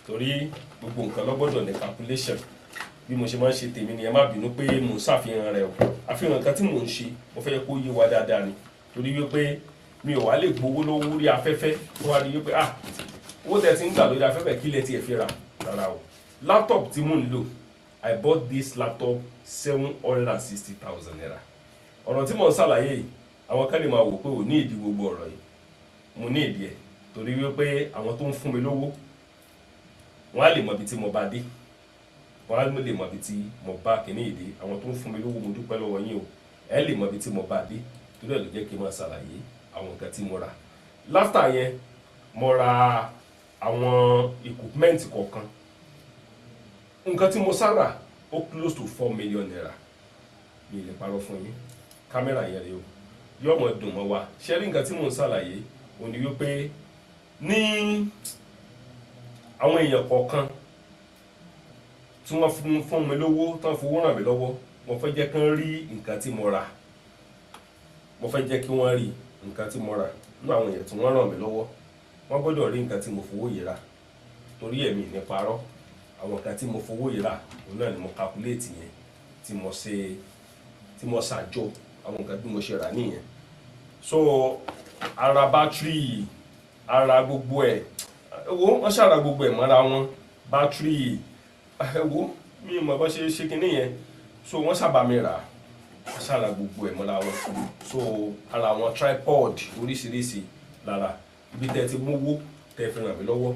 torí gbogbo nǹkan ló gbọ́dọ̀ ní calculation. Bí mo ṣe máa ń ṣe tèmi ni. Ẹ má bínú pé mò ń ṣàfihàn rẹ̀ o. Àfihàn nǹkan tí mò ń ṣe, mo fẹ́ kó yé wa dáadáa ni, torí wípé mi ò wá lè gbowó lówó rí afẹ́fẹ́ tó wá rí wípé, ah, owó tẹ̀ ti ń gbà lórí afẹ́fẹ́, kí lẹ tiẹ̀ fi rà? Rárá o. Laptop tí mò ń lò, I bought this laptop ₦760,000. Ọ̀rọ̀ tí mò ń ṣàlàyé yìí, àwọn kan lè máa wò pé ò ní ìdí gbogbo ọ̀rọ̀ yìí. Mo ní ìdí ẹ̀, torí wípé àwọn tó ń fún mi lówó, wọ́n á lè mọ ibi tí mo bá dé, wọ́n á lè mọ ibi tí mo bá kíní ìdí. Àwọn tó ń fún mi lówó, mo dúpẹ́ lọ́wọ́ yín o. Ẹ lè mọ ibi tí mo bá dé, torí ẹ̀ ló jẹ́ kí n máa ṣàlàyé àwọn nǹkan tí mo rà. Láfítà yẹn, mo ra àwọn equipment kọ̀ọ̀kan. Nǹkan tí mo sára ó close to ₦4 million, mi lè parọ́ fún yín. Kámẹ́rà yẹn rèé o, yóò mọ̀ dùn mọ́ wa. Ṣé rí nǹkan tí mò ń ṣàlàyé òun ni wípé ní àwọn èèyàn kọ̀ọ̀kan tí wọ́n fún mi lówó, tán fowó ràn mí lọ́wọ́, mo fẹ́ jẹ́ kán rí nǹkan tí mo rà. Mo fẹ́ jẹ́ kí wọ́n rí nǹkan tí mo rà. Nínú àwọn èèyàn tí wọ́n ràn mí lọ́wọ́, wọ́n gbọ́dọ̀ rí nǹkan tí mo fowó yìí rà, torí ẹ̀mí ní parọ́. Àwọn nǹkan tí mo fowó yìí rà, òun náà ni mo calculate yẹn, tí mo ṣe, tí mo ṣàjọ àwọn nǹkan bí mo ṣe rà nìyẹn. So ara battery, ara gbogbo ẹ̀, wo wọ́n ṣàrà gbogbo ẹ̀ mọ́ra wọn. Battery, wo mi mọ̀ bá ṣe ṣe kinní yẹn. So wọ́n sábà mi rà, wọ́n ṣàrà gbogbo ẹ̀ mọ́ra wọn. So ara àwọn tripod oríṣiríṣi lára ibi tẹ́ ti mówó tẹ́ fi ràn mí lọ́wọ́,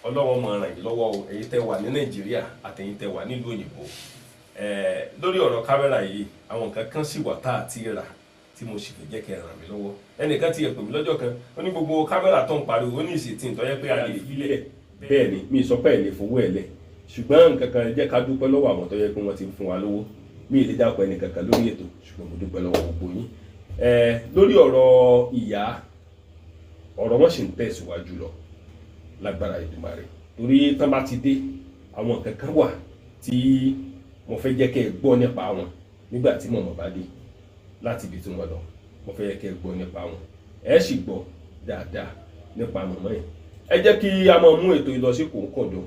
Ọlọ́wọ́n máa ràn yín lọ́wọ́ o. Ẹ̀yin tẹ́ wà ní Nàìjíríà àtẹ̀yin tẹ́ wà nílùú òyìnbó, lórí ọ̀rọ̀ kámẹ́rà yìí, àwọn nǹkan kan sì wà tá a ti rà tí mo sì fẹ́ jẹ́ kẹ́ ẹ ràn mí lọ́wọ́. Ẹnìkan ti ẹ̀ pè mí lọ́jọ́ kan, ó ní gbogbo kámẹ́rà tó ń pariwo, ó ní ìsìtì tó yẹ pé a lè filẹ̀. Bẹ́ẹ̀ ni, mi sọ pé ẹ̀ lè fowó ẹ̀ lẹ̀, ṣùgbọ́n nǹkan kan jẹ́ ká dúpẹ́ lọ́wọ́ àwọn tó yẹ pé wọ́n ti fún wa lówó. Mi ì lè dákọ̀ ẹnì kankan lórí ètò, ṣùgbọ́n mo dúpẹ́ lọ́wọ́ gbogbo yín. Lórí ọ̀rọ̀ ìyá, ọ̀rọ̀ wọn sì ń tẹ̀síwájú lọ lágbára Èdùmàrè, torí tán bá ti dé, àwọn nǹkan kan wà tí mo fẹ́ jẹ́ kẹ́ ẹ gbọ́ nípa wọn. Nígbà tí mọ̀mọ́ bá dé láti ibi tí wọ́n lọ, mo fẹ́ jẹ́ kẹ́ ẹ gbọ́ nípa wọn. Ẹ sì gbọ́ dáadáa nípa mọ̀mọ́ yẹn. Ẹ jẹ́ kí a máa mú ètò ìlọsí kòńkòndò,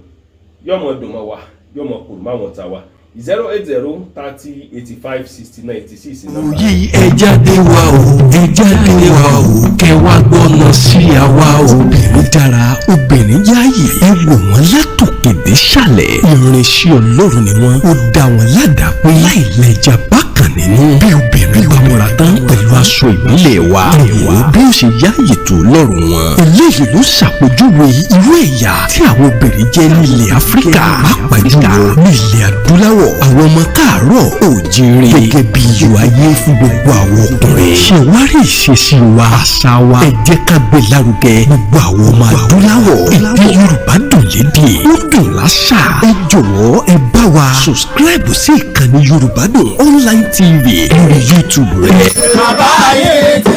yóò mọ̀ dùn mọ́ wa, yóò mọ̀ kùrù máwọn ta wa. 08030856986. Òyì, ẹ jáde wá o, ẹ jáde wá o, kẹ wá gbọ́nà sí àwa. Obìnrin dára, obìnrin yáàyè. Ẹ wò wọ́n látòkè dé sàlẹ̀, irinṣẹ́ Ọlọ́run ni wọ́n. Ó dá wọn ládàá pé láì lẹ́jà bákan nínú. Bí obìnrin bá múra tán pẹ̀lú aṣọ ìbílẹ̀ wa, ẹ wò bí ó ṣe yáàyè tó lọ́rùn wọn. Eléyìí ló ṣàpèjúwe irú ẹ̀yà tí àwọn obìnrin jẹ́ nílẹ̀ Áfíríkà, pàápàá jùlọ ní ilẹ̀ adúláwọ̀, àwọn ọmọ káàárọ̀ òjíire, gẹ́gẹ́ bí iyọ̀ ayé fún gbogbo àwọn ọkùnrin. Ṣe wá rí ìṣesí wa, àṣà wa, ẹ jẹ́ ká gbé lárugẹ. Gbogbo àwọn ọmọ adúláwọ̀, èdè Yorùbá dùn lédè, ó dùn láṣà. Ẹ jọ̀wọ́, ẹ bá wa subscribe sí ìkànnì Yorùbá Dùn Online TV lórí YouTube rẹ. Bàbá yìí ti dé.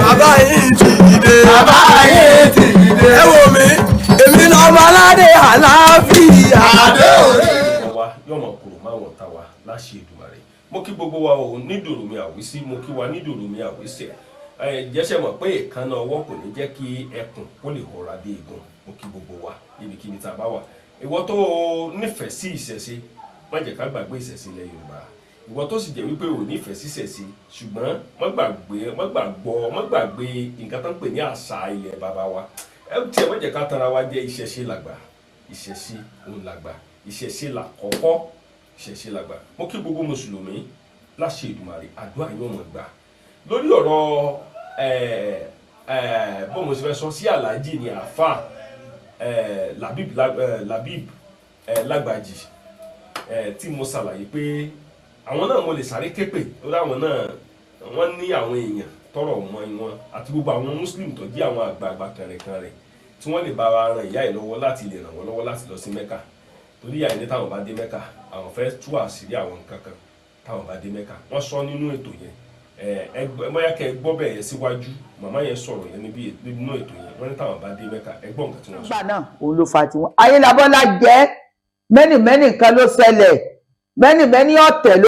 Bàbá yìí ti dé. Bàbá yìí ti dé. Ẹ wò mí, èmi. Ọmọ aládé àlàáfíà. Adé orí. Wa yóò mọ kúrò máa wọ̀n ta wa láṣẹ Èdùmàrè. Mo kí gbogbo wa ò nídòrò mi àwísí, mo kí wa nídòrò mi àwísẹ̀. Ẹ jẹ́sẹ̀ mọ̀ pé ìkànnà ọwọ́ kò ní jẹ́ kí ẹkùn kó lè họra dé igun. Mo kí gbogbo wa níbikíbi tá a bá wà. Ìwọ tó o nífẹ̀ẹ́ sí ìṣẹ̀ṣe, má jẹ́ ká gbàgbé ìṣẹ̀ṣe ilẹ̀ Yorùbá. Ìwọ tó sì jẹ́ wípé ò nífẹ̀ẹ́ sí ìṣẹ̀ṣe, ṣùgbọ́n má gbàgbé, má gbàgbọ́, má gbàgbé nǹkan tó ń pè ní àṣà ilẹ̀ bàbá wa. Ẹ tiẹ̀ má jẹ́ ká tanra wa jẹ. Ìṣẹ̀ṣe làgbà, ìṣẹ̀ṣe òun làgbà, ìṣẹ̀ṣe làkọ́kọ́, ìṣẹ̀ṣe làgbà. Mo kí gbogbo mùsùlùmí láṣẹ Èdùmàrè, àdúrà yóò mọ̀ gbà. Lórí ọ̀rọ̀ bó mo ṣe fẹ́ sọ sí Aláàjì ní àáfà Labib Labib Lágbàjì tí mo ṣàlàyé pé àwọn náà mo lè sáré képè lórí àwọn náà, wọ́n ní àwọn èèyàn tọrọ mọ́ wọn àti gbogbo àwọn muslim tó jẹ́ àwọn àgbààgbà kànrẹ̀kànrẹ̀ tí wọ́n lè bá wa ran ìyá yìí lọ́wọ́ láti lè ràn wọ́n lọ́wọ́ láti lọ sí Mẹ́kà, torí ìyá yìí ní táwọn bá dé Mẹ́kà, àwọn fẹ́ tú àṣírí àwọn nǹkan kan táwọn bá dé Mẹ́kà. Wọ́n sọ nínú ètò yẹn. Ẹ bóyá kẹ́ ẹ gbọ́ bẹ́ẹ̀ yẹn síwájú, màmá yẹn sọ̀rọ̀ yẹn níbi nínú ètò yẹn. Wọ́n ní táwọn bá dé Mẹ́kà, ẹ gbọ́ nǹkan tí wọ́n sọ. Nígbà náà òun ló fa tiwọn. Ayélabọ́lá jẹ́ mẹ́nìmẹ́nì nǹkan ló ṣẹlẹ̀, mẹ́nìmẹ́nì ọ̀tẹ̀ ló.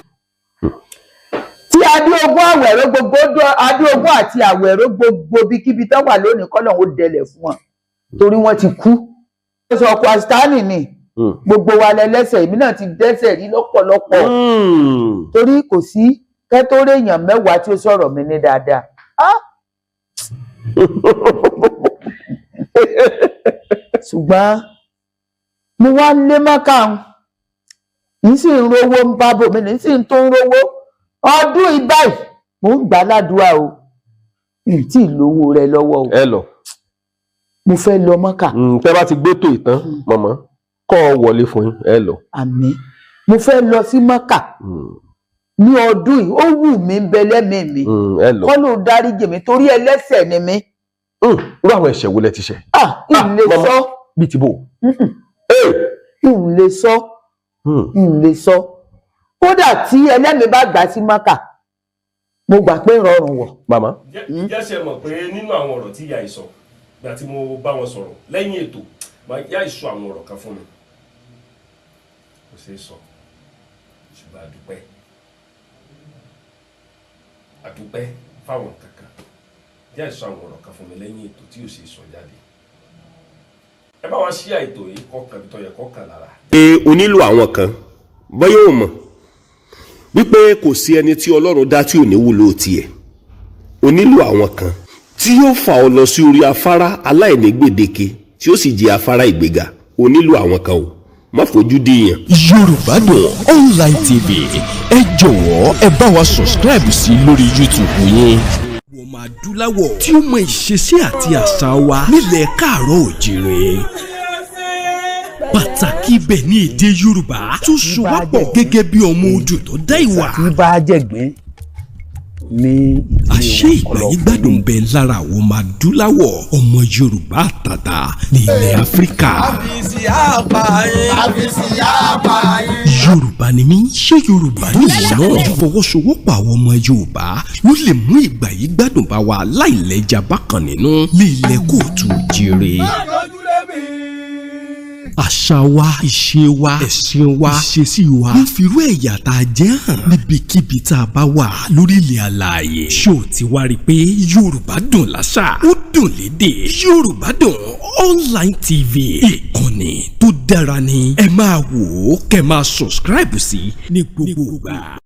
Tí Adéogún Àwẹ̀rọ gbogbo, Adéogún àti Àwẹ̀rọ gbogbo bíkíbi tán wà lónìí, kọ́lọ̀ ó dẹlẹ̀ fún wọn torí wọ́n ti kú. Ó sọ ọkọ̀ àsítánì ni gbogbo wa lẹ́lẹ́sẹ̀, èmi náà ti dẹ́sẹ̀ rí lọ́pọ̀lọpọ̀, torí kò sí kẹ́tọ́rẹ́ èèyàn 10 tí ó sọ̀rọ̀ mi ní dáadáa. Ṣùgbọ́n mo wá lé mọ́kà ń sì ń rówó, ń bá bòmí ní sì ń tó ń rówó ọdún ìbáyìí. Mò ń gbà ládùúgbà o, n tí ì lówó rẹ lọ́wọ́ o. Ẹ lọ. Mo fẹ́ lọ mọ́kà. Tẹ́ bá ti gbé tó ìtàn mọ̀mọ́ kọ́ ọ wọlé fún yín, ẹ lọ. Àmín. Mo fẹ́ lọ sí mọ́kà ní ọdún yìí, ó wù mí ń bẹ lẹ́mìí mi. Ẹ lọ. Kọ́ ló dáríjì mi torí ẹlẹ́ṣẹ̀ ni mí. Irú àwọn ẹ̀ṣẹ̀ wo lẹ ti ṣẹ̀? N lè sọ. Bíi ti bò? N lè sọ, n lè sọ. Kódà tí ẹlẹ́mìí bá gbà sí mọ́kà, mo gbà pé rọrùn wọ̀. Màmá. Jẹ́ ṣe mọ̀ pé nínú àwọn ọ̀rọ̀ tí ìyá yìí sọ, ìgbà tí mo bá wọn sọ̀rọ̀ lẹ́yìn ètò, ìyá yìí sọ àwọn ọ̀rọ̀ kan fún mi, kò ṣeé sọ, ṣùgbọ́n àdúpẹ́, àdúpẹ́ fáwọn kankan. Ìyá yìí sọ àwọn ọ̀rọ̀ kan fún mi lẹ́yìn ètò tí yóò ṣe sọ jáde. Ẹ bá wa ṣí àìtò yìí kọkàn tó yẹ kọkàn lára. Pé o nílò àwọn kan, bóyá o mọ̀ wípé kò sí ẹni tí Ọlọ́run dá tí ò ní wúlò tiẹ̀. O nílò àwọn kan tí yóò fà ọ́ lọ sí orí afárá aláìní gbèdéke tí ó sì jẹ́ afárá ìgbéga. O nílò àwọn kan, o má fojú di yàn. Yorùbá Dùn Online TV, ẹ jọ̀wọ́ ẹ bá wa subscribe sí lórí YouTube yín. Ọmọ adúláwọ̀ tí ó mọ ìṣesí àti àṣà wa nílẹ̀ káàárọ̀ òjìrè, pàtàkì ibẹ̀ ní èdè Yorùbá tó so wá pọ̀ gẹ́gẹ́ bí ọmọ ojú tó dá ìwà. Tí bá jẹ̀gbín ní ìdílé. Àṣé ìgbàyígbádùn bẹ lára àwọn ọmọ adúláwọ̀, ọmọ Yorùbá àtàtà ní ilẹ̀ Áfíríkà. Yorùbá ni mí, ṣé Yorùbá ni ìwọ náà? Ìfọwọ́sowọ́pọ̀ àwọn ọmọ Yorùbá ló lè mú ìgbàyígbádùn bá wa láìlẹ́jà bákan nínú ní ilẹ̀ kóòtù jíire. Àṣà wa, ìṣe wa, ẹ̀sìn wa, ìṣesí wa ń firú ẹ̀yà tá a jẹ́ hàn níbikíbi tá a bá wà lórílẹ̀ àlàyé. Ṣó o ti wá rí i pé Yorùbá dùn láṣà, ó dùn lédè? Yorùbá Dùn Online TV, ìkànnì tó dára ni. Ẹ máa wò ó, kẹ́ máa subscribe sí ní gbogbo ìgbà.